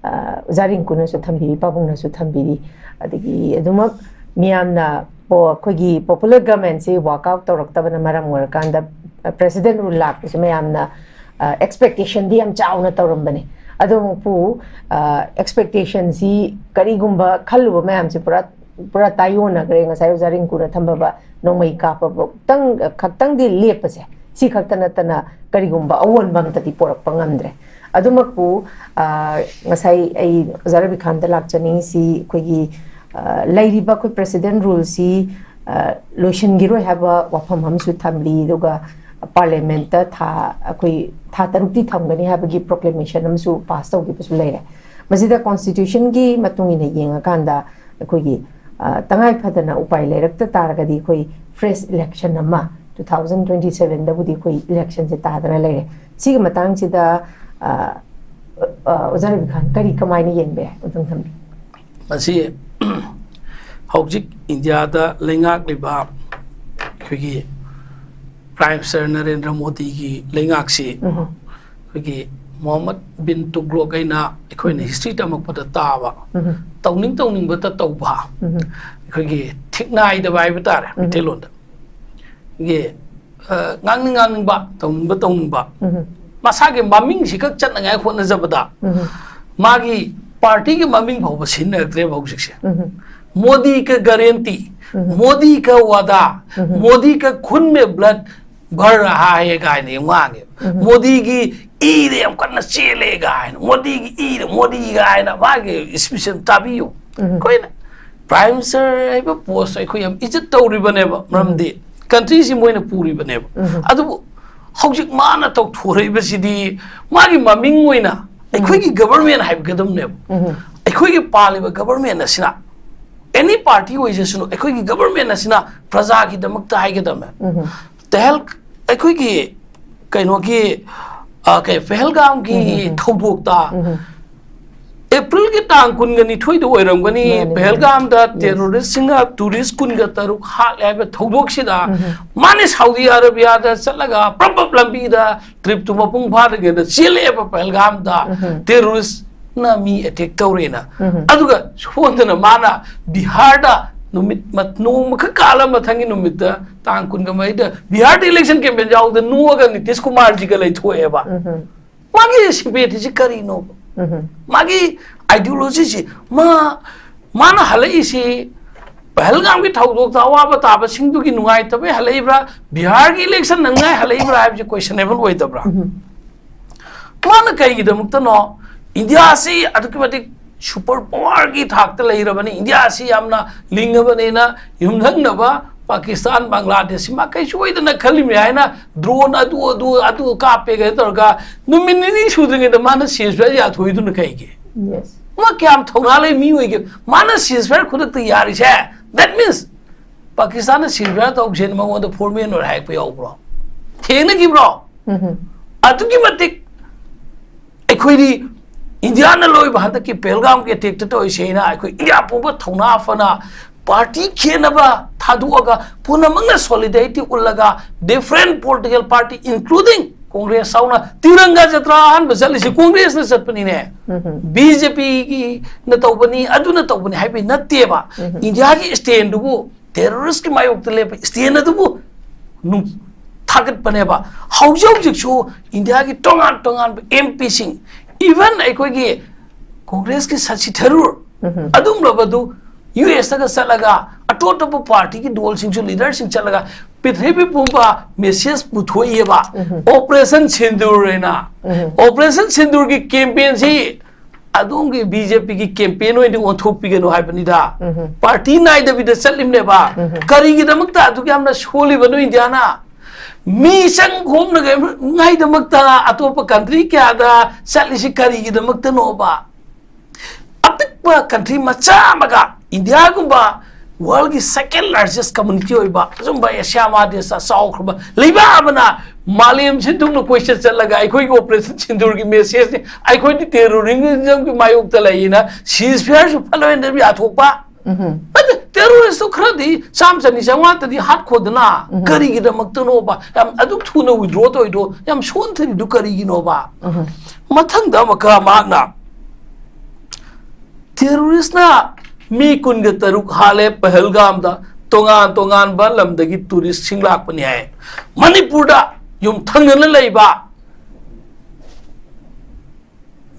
ꯑ, ꯑꯣꯖꯥ ꯔꯤꯡꯀꯨꯅꯁꯨ ꯊꯝꯕꯤꯔꯤ, ꯄꯥꯕꯨꯡꯅꯁꯨ ꯊꯝꯕꯤꯔꯤ꯫ ꯑꯗꯒꯤ ꯑꯗꯨꯃꯛ ꯃꯤꯌꯥꯝꯅ ꯄꯣ-, ꯑꯩꯈꯣꯏꯒꯤ popular government ꯁꯤ work out ꯇꯧꯔꯛꯇꯕꯅ ꯃꯔꯝ ꯑꯣꯏꯔꯀꯥꯟꯗ, ꯑ, president rule ꯂꯥꯛꯄꯁꯤ ꯃꯌꯥꯝꯅ, ꯑ, expectation ꯗꯤ ꯌꯥꯝ ꯆꯥꯎꯅ ꯇꯧꯔꯝꯕꯅꯦ꯫ ꯑꯗꯨꯃꯛꯄꯨ, ꯑ, expectation ꯁꯤ ꯀꯔꯤꯒꯨꯝꯕ ꯈꯜꯂꯨꯕ ꯃꯌꯥꯝꯁꯦ ꯄꯨꯔꯥ, ꯄꯨꯔꯥ ꯇꯥꯏꯌꯣꯟꯅꯈ꯭ꯔꯦ꯫ ꯉꯁꯥꯏ ꯑꯣꯖꯥ ꯔꯤꯡꯀꯨꯅ ꯊꯝꯕ ꯅꯣꯡꯃꯩ ꯀꯥꯞꯄꯕꯨꯛꯇꯪ, ꯈꯛꯇꯪꯗꯤ ꯂꯦꯞꯄꯁꯦ, ꯁꯤ ꯈꯛꯇ ꯅꯠꯇꯅ ꯀꯔꯤꯒꯨꯝꯕ ꯑꯑꯣꯟꯕ ꯑꯝꯇꯗꯤ ꯄꯣꯔꯛꯄ ꯉꯝꯗ꯭ꯔꯦ꯫ ꯑꯗꯨꯃꯛꯄꯨ, ꯑ, ꯉꯁꯥꯏ ꯑꯩ ꯑꯣꯖꯥ ꯔꯕꯤ ꯈꯥꯟꯗ ꯂꯥꯛꯆꯅꯤꯡꯉꯤꯁꯤ, ꯑꯩꯈꯣꯏꯒꯤ, ꯑ, ꯂꯩꯔꯤꯕ ꯑꯩꯈꯣꯏ president rule ꯁꯤ, ꯑ, ꯂꯣꯏꯁꯤꯟꯈꯤꯔꯣꯏ ꯍꯥꯏꯕ ꯋꯥꯐꯝ ꯑꯃꯁꯨ ꯊꯝꯂꯤ꯫ ꯑꯗꯨꯒ parliament ꯇ ꯊꯥ, ꯑꯩꯈꯣꯏ ꯊꯥ ꯇꯔꯨꯛꯇꯤ ꯊꯝꯒꯅꯤ ꯍꯥꯏꯕꯒꯤ proclamation ꯑꯃꯁꯨ pass ꯇꯧꯈꯤꯕꯁꯨ ꯂꯩꯔꯦ꯫ ꯃꯁꯤꯗ constitution ꯒꯤ ꯃꯇꯨꯡ ꯏꯟꯅ ꯌꯦꯡꯉꯀꯥꯟꯗ ꯑꯩꯈꯣꯏꯒꯤ, ꯑ, ꯇꯉꯥꯏ ꯐꯗꯅ ꯎꯄꯥꯏ ꯂꯩꯔꯛꯇ ꯇꯥꯔꯒꯗꯤ ꯑꯩꯈꯣꯏ fresh election ꯑꯃ two thousand twenty seven ꯗꯕꯨꯗꯤ ꯑꯩꯈꯣꯏ election ꯁꯦ ꯇꯥꯗꯅ ꯂꯩꯔꯦ꯫ ꯁꯤꯒꯤ ꯃꯇꯥꯡꯁꯤꯗ, ꯑ, ꯑ, ꯑꯣꯖꯥ ꯔꯕꯤ ꯈꯥꯟ, ꯀꯔꯤ, ꯀꯃꯥꯏꯅ ꯌꯦꯡꯕ ꯌꯥꯏ? ꯑꯗꯨꯝ ꯊꯝꯕꯤꯌꯨ꯫ ꯃꯁꯤ ꯍꯧꯖꯤꯛ ꯏꯟꯗꯤꯌꯥꯗ ꯂꯩꯉꯥꯛꯂꯤꯕ ꯑꯩꯈꯣꯏꯒꯤ Prime Minister ꯅꯔꯦꯟꯗ꯭ꯔ ꯃꯣꯗꯤꯒꯤ ꯂꯩꯉꯥꯛꯁꯤ ꯎꯝ. ꯑꯩꯈꯣꯏꯒꯤ ꯃꯣꯍꯝꯃꯗ ꯕꯤꯟ ꯇꯨꯒ꯭ꯂꯣꯛ ꯑꯩꯅ ꯑꯩꯈꯣꯏꯅ history ꯇꯝꯃꯛꯄꯗ ꯇꯥꯕ, ꯎꯝ. ꯇꯧꯅꯤꯡ ꯇꯧꯅꯤꯡꯕꯇ ꯇꯧꯕ, ꯎꯝ. ꯑꯩꯈꯣꯏꯒꯤ ꯊꯤꯛ ꯅꯥꯏꯗꯕ ꯍꯥꯏꯕ ꯇꯥꯔꯦ ꯃꯩꯇꯩꯂꯣꯟꯗ꯫ ꯒꯤ, ꯑ, ꯉꯥꯡꯅꯤꯡ ꯉꯥꯡꯅꯤꯡꯕ, ꯇꯧꯅꯤꯡꯕ ꯇꯧꯅꯤꯡꯕ, ꯎꯝ꯫ ꯃꯁꯥꯒꯤ ꯃꯃꯤꯡꯁꯤ ꯈꯛ ꯆꯠꯅꯉꯥꯏ ꯍꯣꯠꯅꯖꯕꯗ ꯎꯝ꯫ ꯃꯥꯒꯤ ꯄꯥꯔꯇꯤꯒꯤ ꯃꯃꯤꯡ ꯐꯥꯎꯕ ꯁꯤꯖꯤꯟꯅꯔꯛꯇ꯭ꯔꯦꯕ ꯍꯧꯖꯤꯛꯁꯦ꯫ ꯎꯝ꯫ "ꯃꯣꯗꯤ ꯀ ꯒꯥꯔꯦꯟꯇꯤ, ꯎꯝ꯫ ꯃꯣꯗꯤ ꯀ ꯋꯥꯗꯥ, ꯎꯝ꯫ ꯃꯣꯗꯤ ꯀ ꯈꯨꯟ ꯃꯦ ꯕ꯭ꯂꯗ ꯚꯔ ꯔꯍꯥ ꯍꯦ" ꯀꯥꯏꯅ ꯌꯥꯝ ꯉꯥꯡꯉꯦꯕ꯫ ꯎꯝ꯫ ꯃꯣꯗꯤꯒꯤ ꯏꯗ ꯌꯥꯝ ꯀꯟꯅ ꯆꯦꯜꯂꯦ ꯀꯥꯏꯅ, ꯃꯣꯗꯤꯒꯤ ꯏꯗ, ꯃꯣꯗꯤ ꯀꯥꯏꯅ ꯃꯥꯒꯤ ꯁ꯭ꯄꯤꯆ ꯑꯃ ꯇꯥꯕꯤꯌꯨ꯫ ꯎꯝ꯫ ꯑꯩꯈꯣꯏꯅ ꯄ꯭ꯔꯥꯏꯝ ꯃꯤꯅꯤꯁꯇꯔ ꯍꯥꯏꯕ ꯄꯣꯁꯇꯣ ꯑꯩꯈꯣꯏ ꯌꯥꯝ ꯏꯖꯠ ꯇꯧꯔꯤꯕꯅꯦꯕ, ꯃꯔꯝꯗꯤ ꯀꯟꯇ꯭ꯔꯤꯁꯤ ꯃꯣꯏꯅ ꯄꯨꯔꯤꯕꯅꯦꯕ꯫ ꯎꯝ꯫ ꯑꯗꯨꯕꯨ ꯍꯧꯖꯤꯛ ꯃꯥꯅ ꯇꯧꯊꯣꯔꯛꯏꯕꯁꯤꯗꯤ ꯃꯥꯒꯤ ꯃꯃꯤꯡ ꯑꯣꯏꯅ ꯑꯩꯈꯣꯏꯒꯤ ꯒꯚꯔꯟꯃꯦꯟ ꯍꯥꯏꯒꯗꯕꯅꯦꯕ꯫ ꯎꯝ꯫ ꯑꯩꯈꯣꯏꯒꯤ ꯄꯥꯜꯂꯤꯕ ꯒꯚꯔꯟꯃꯦꯟ ꯑꯁꯤꯅ, ꯑꯦꯅꯤ ꯄꯥꯔꯇꯤ ꯑꯣꯏꯖꯁꯅꯨ, ꯑꯩꯈꯣꯏꯒꯤ ꯒꯚꯔꯟꯃꯦꯟ ꯑꯁꯤꯅ ꯄ꯭ꯔꯖꯥꯒꯤꯗꯃꯛꯇ ꯍꯥꯏꯒꯗꯕꯅꯦ꯫ ꯎꯝ꯫ ꯇꯦꯍꯜ-, ꯑꯩꯈꯣꯏꯒꯤ ꯀꯩꯅꯣꯒꯤ, ꯑ, ꯀꯩ, ꯄꯍꯜꯒꯥꯝꯒꯤ ꯎꯝ, ꯎꯝ, ꯎꯝ꯫ ꯊꯧꯗꯣꯛꯇ ꯎꯝ, ꯎꯝ꯫ ꯑꯦꯄ꯭ꯔꯤꯜꯒꯤ ꯇꯥꯡ ꯀꯨꯟꯒ ꯅꯤꯊꯣꯏꯗ ꯑꯣꯏꯔꯝꯒꯅꯤ, ꯃꯥꯅꯤ, ꯃꯥꯅꯤ꯫ ꯄꯍꯜꯒꯥꯝꯗ ꯌꯦꯁ꯫ ꯇꯦꯔꯣꯔꯤꯁꯁꯤꯡꯅ ꯇꯨꯔꯤꯁ ꯀꯨꯟꯒ ꯇꯔꯨꯛ ꯍꯥꯠꯂꯦ ꯍꯥꯏꯕ ꯊꯧꯗꯣꯛꯁꯤꯗ ꯎꯝ, ꯎꯝ꯫ ꯃꯥꯅ ꯁꯥꯎꯗꯤ ꯑꯔꯥꯕꯤꯌꯥꯗ ꯆꯠꯂꯒ ꯄ꯭ꯔꯞ ꯄ꯭ꯔꯞ ꯂꯝꯕꯤꯗ ꯇ꯭ꯔꯤꯞꯇꯨ ꯃꯄꯨꯡ ꯐꯥꯗ꯭ꯔꯤꯉꯩꯗ ꯆꯦꯜꯂꯛꯑꯦꯕ ꯄꯍꯜꯒꯥꯝꯗ ꯎꯝ, ꯎꯝ꯫ ꯇꯦꯔꯣꯔꯤꯁꯅ ꯃꯤ ꯑꯦꯇꯦꯛ ꯇꯧꯔꯦꯅ꯫ ꯎꯝ, ꯎꯝ꯫ ꯑꯗꯨꯒ ꯁꯣꯝꯗꯅ ꯃꯥꯅ ꯕꯤꯍꯥꯔꯗ ꯅꯨꯃꯤꯠ ꯃ-, ꯅꯣꯡꯃꯈꯛ ꯀꯥꯜꯂ ꯃꯊꯪꯒꯤ ꯅꯨꯃꯤꯠꯇ ꯇꯥꯡ ꯀꯨꯟꯒ ꯃꯔꯤꯗ ꯕꯤꯍꯥꯔꯗ ꯏꯂꯦꯛꯁꯟ ꯀꯦꯝꯄꯦꯟ ꯌꯥꯎꯕꯗ ꯅꯣꯛꯑꯒ ꯅꯤꯇꯤꯁ ꯀꯨꯃꯥꯔꯖꯤꯒ ꯂꯩꯊꯣꯛꯑꯦꯕ꯫ ꯎꯝ, ꯎꯝ꯫ ꯃꯥꯒꯤ ꯁꯤꯝꯄꯦꯊꯤꯁꯤ ꯀꯔꯤꯅꯣꯕ? ꯎꯝ꯫ ꯃꯥꯒꯤ ꯑꯥꯏꯗꯤꯌꯣꯂꯣꯖꯤꯁꯤ, ꯃꯥ, ꯃꯥꯅ ꯍꯜꯂꯛꯏꯁꯤ ꯄꯍꯜꯒꯥꯝꯒꯤ ꯊꯧꯗꯣꯛꯇ ꯑꯋꯥꯕ ꯇꯥꯕꯁꯤꯡꯗꯨꯒꯤ ꯅꯨꯡꯉꯥꯏꯇꯕꯩ ꯍꯜꯂꯛꯏꯕ꯭ꯔꯥ, ꯕꯤꯍꯥꯔꯒꯤ ꯏꯂꯦꯛꯁꯟ ꯅꯪꯉꯥꯏ ꯍꯜꯂꯛꯏꯕ꯭ꯔꯥ ꯍꯥꯏꯕꯁꯤ ꯀꯣꯏꯁꯟꯅꯦꯕꯜ ꯑꯣꯏꯗꯕ꯭ꯔꯥ? ꯎꯝ꯫ ꯃꯥꯅ ꯀꯩꯒꯤꯗꯃꯛꯇꯅꯣ ꯏꯟꯗꯤꯌꯥꯁꯤ ꯑꯗꯨꯛꯀꯤ ꯃꯇꯤꯛ ꯁꯨꯄꯔ ꯄꯋꯥꯔꯒꯤ ꯊꯥꯛꯇ ꯂꯩꯔꯕꯅꯤ, ꯏꯟꯗꯤꯌꯥꯁꯤ ꯌꯥꯝꯅ ꯂꯤꯡꯉꯕꯅꯤꯅ ꯌꯨꯝꯊꯪꯅꯕ ꯄꯥꯀꯤꯁꯇꯥꯟ, ꯕꯪꯒ꯭ꯂꯥꯗꯦꯁꯁꯤ ꯃꯥ ꯀꯩꯁꯨ ꯑꯣꯏꯗꯅ ꯈꯜꯂꯤꯃꯤ ꯍꯥꯏꯅ ꯗ꯭ꯔꯣꯟ ꯑꯗꯨ, ꯑꯗꯨ, ꯑꯗꯨ ꯀꯥꯞꯄꯦ ꯀꯩꯅꯣ ꯇꯧꯔꯒ ꯅꯨꯃꯤꯠ ꯅꯤꯅꯤ ꯁꯨꯗ꯭ꯔꯤꯉꯩꯗ ꯃꯥꯅ ceasefire ꯌꯥꯊꯣꯛꯏꯗꯨꯅ ꯀꯩꯒꯤ? ꯌꯦꯁ꯫ ꯃꯥ ꯀꯌꯥꯝ ꯊꯧꯅꯥ ꯂꯩ ꯃꯤ ꯑꯣꯏꯒꯦ? ꯃꯥꯅ ceasefire ꯈꯨꯗꯛꯇ ꯌꯥꯔꯤꯁꯦ, that means ꯄꯥꯀꯤꯁꯇꯥꯟꯅ ceasefire ꯇꯧꯁꯦꯅ ꯃꯉꯣꯟꯗ ꯐꯣꯔꯃꯦꯜ ꯑꯣꯏꯅ ꯍꯥꯏꯔꯛꯄ ꯌꯥꯎꯕ꯭ꯔꯣ? ꯊꯦꯡꯅꯈꯤꯕ꯭ꯔꯣ? ꯎꯝ꯫ ꯑꯗꯨꯛꯀꯤ ꯃꯇꯤꯛ ꯑꯩꯈꯣꯏꯗꯤ ꯏꯟꯗꯤꯌꯥꯅ ꯂꯣꯏꯕ ꯍꯟꯗꯛꯀꯤ ꯄꯦꯍꯜꯒꯥꯝꯒꯤ ꯑꯦꯇꯦꯛꯇ ꯇꯧꯔꯤꯁꯦ ꯑꯩꯅ ꯑꯩꯈꯣꯏ ꯏꯟꯗꯤꯌꯥ ꯄꯨꯝꯕ ꯊꯧꯅꯥ ꯐꯅ ꯄꯥꯔꯇꯤ ꯈꯦꯠꯅꯕ ꯊꯥꯗꯣꯛꯑꯒ ꯄꯨꯝꯅꯃꯛꯅ solidarity ꯎꯠꯂꯒ different political party including Congress ꯐꯥꯎꯅ ꯇꯤꯔꯪꯒꯥ ꯖꯇ꯭ꯔꯥ ꯑꯍꯥꯟꯕ ꯆꯠꯂꯤꯁꯦ ꯀꯣꯡꯒ꯭ꯔꯦꯁꯅ ꯆꯠꯄꯅꯤꯅꯦ꯫ ꯎꯝ꯫ ꯕꯤ ꯖꯦ ꯄꯤꯒꯤꯅ ꯇꯧꯕꯅꯤ, ꯑꯗꯨꯅ ꯇꯧꯕꯅꯤ ꯍꯥꯏꯕꯒꯤ ꯅꯠꯇꯦꯕ꯫ ꯎꯝ꯫ ꯏꯟꯗꯤꯌꯥꯒꯤ stand ꯗꯨꯕꯨ, terrorist ꯀꯤ ꯃꯥꯌꯣꯛꯇ ꯂꯦꯞꯄ stand ꯑꯗꯨꯕꯨ ꯅꯨꯡ-, ꯊꯥꯒꯠꯄꯅꯦꯕ꯫ ꯍꯧꯖꯤꯛ ꯍꯧꯖꯤꯛꯁꯨ ꯏꯟꯗꯤꯌꯥꯒꯤ ꯇꯣꯉꯥꯟ ꯇꯣꯉꯥꯟꯕ ꯑꯦꯝ ꯄꯤꯁꯤꯡ, ꯏꯚꯟ ꯑꯩꯈꯣꯏꯒꯤ ꯀꯣꯡꯒ꯭ꯔꯦꯁꯀꯤ ꯁꯁꯤ ꯊꯔꯨꯔ, ꯑꯗꯨꯝꯂꯕꯗꯨ ꯌꯨ ꯑꯦꯁꯇꯒ ꯆꯠꯂꯒ, ꯑꯇꯣꯞ ꯑꯇꯣꯞꯄ ꯄꯥꯔꯇꯤꯒꯤ ꯗꯣꯜꯁꯤꯡꯁꯨ, ꯂꯤꯗꯔꯁꯤꯡ ꯆꯠꯂꯒ ꯄ꯭ꯔꯤꯊꯤꯕꯤ ꯄꯨꯝꯕ ꯃꯦꯁꯦꯖ ꯄꯨꯊꯣꯛꯏꯑꯕ꯫ ꯑꯣꯄꯔꯦꯁꯟ ꯁꯤꯟꯗꯨꯔ ꯍꯥꯏꯅ꯫ ꯑꯣꯄꯔꯦꯁꯟ ꯁꯤꯟꯗꯨꯔꯒꯤ ꯀꯦꯝꯄꯦꯟꯁꯤ ꯑꯗꯣꯝꯒꯤ ꯕꯤ ꯖꯦ ꯄꯤꯒꯤ ꯀꯦꯝꯄꯦꯟ ꯑꯣꯏꯅ ꯑꯣꯟꯊꯣꯛꯄꯤꯒꯅꯨ ꯍꯥꯏꯕꯅꯤꯗ꯫ ꯄꯥꯔꯇꯤ ꯅꯥꯏꯗꯕꯤꯗ ꯆꯠꯂꯤꯕꯅꯦꯕ꯫ ꯀꯔꯤꯒꯤꯗꯃꯛꯇ ꯑꯗꯨꯛ ꯌꯥꯝꯅ ꯁꯣꯜꯂꯤꯕꯅꯣ ꯏꯟꯗꯤꯌꯥꯅ? ꯃꯤ ꯆꯪ ꯈꯣꯝꯅꯉꯥꯏꯗꯃꯛꯇ ꯑꯇꯣꯞꯄ ꯀꯟꯇ꯭ꯔꯤ ꯀꯌꯥꯗ ꯆꯠꯂꯤꯁꯤ ꯀꯔꯤꯒꯤꯗꯃꯛꯇꯅꯣꯕ? ꯑꯄꯤꯛꯄ ꯀꯟꯇ꯭ꯔꯤ ꯃꯆꯥ ꯑꯃꯒ, ꯏꯟꯗꯤꯌꯥꯒꯨꯝꯕ ꯋꯥꯔꯜꯒꯤ ꯁꯦꯀꯦꯟ ꯂꯥꯔꯖꯦꯁ ꯀꯝꯃꯨꯅꯤꯇꯤ ꯑꯣꯏꯕ ꯑꯁꯨꯝꯕ ꯑꯦꯁꯤꯌꯥ ꯃꯍꯥꯗꯦꯁꯇ ꯆꯥꯎꯈ꯭ꯔꯕ ꯂꯩꯕꯥꯛ ꯑꯃꯅ ꯃꯥꯂꯦꯝ ꯁꯤꯟꯊꯨꯡꯅ ꯀꯣꯏꯆꯠ ꯆꯠꯂꯒ ꯑꯩꯈꯣꯏꯒꯤ ꯑꯣꯄꯔꯦꯁꯟ ꯁꯤꯟꯗꯨꯔꯒꯤ ꯃꯦꯁꯦꯖꯅꯤ, ꯑꯩꯈꯣꯏꯗꯤ ꯇꯦꯔꯣꯔꯤꯖꯝꯒꯤ ꯃꯥꯌꯣꯛꯇ ꯂꯩꯌꯦꯅ ꯁꯤꯖ ꯐꯤꯌꯥꯔꯁꯨ ꯐꯠꯂꯣꯏꯅ ꯌꯥꯊꯣꯛꯄ? ꯅꯠꯇꯦ, ꯇꯦꯔꯣꯔꯤꯁꯇꯣ ꯈꯔꯗꯤ ꯆꯥꯝ ꯆꯅꯤ ꯆꯥꯝꯃꯉꯥꯇꯗꯤ ꯍꯥꯠꯈꯣꯗꯅ, ꯀꯔꯤꯒꯤꯗꯃꯛꯇꯅꯣꯕ ꯌꯥꯝ ꯑꯗꯨꯛ ꯊꯨꯅ ꯋꯤꯗ꯭ꯔꯣ ꯇꯧꯔꯤꯗꯣ? ꯌꯥꯝ ꯁꯣꯟꯊꯔꯤꯗꯨ ꯀꯔꯤꯒꯤꯅꯣꯕ? ꯃꯊꯪꯗ ꯑꯃꯨꯛꯀ ꯃꯍꯥꯛꯅ ꯇꯦꯔꯣꯔꯤꯁꯅ ꯃꯤ ꯀꯨꯟꯒ ꯇꯔꯨꯛ ꯍꯥꯠꯂꯦ ꯄꯍꯜꯒꯥꯝꯗ, ꯇꯣꯉꯥꯟ ꯇꯣꯉꯥꯟꯕ ꯂꯝꯗꯒꯤ ꯇꯨꯔꯤꯁꯁꯤꯡ ꯂꯥꯛꯄꯅꯤ ꯍꯥꯏ꯫ ꯃꯅꯤꯄꯨꯔꯗ ꯌꯨꯝ ꯊꯪꯅꯅ ꯂꯩꯕ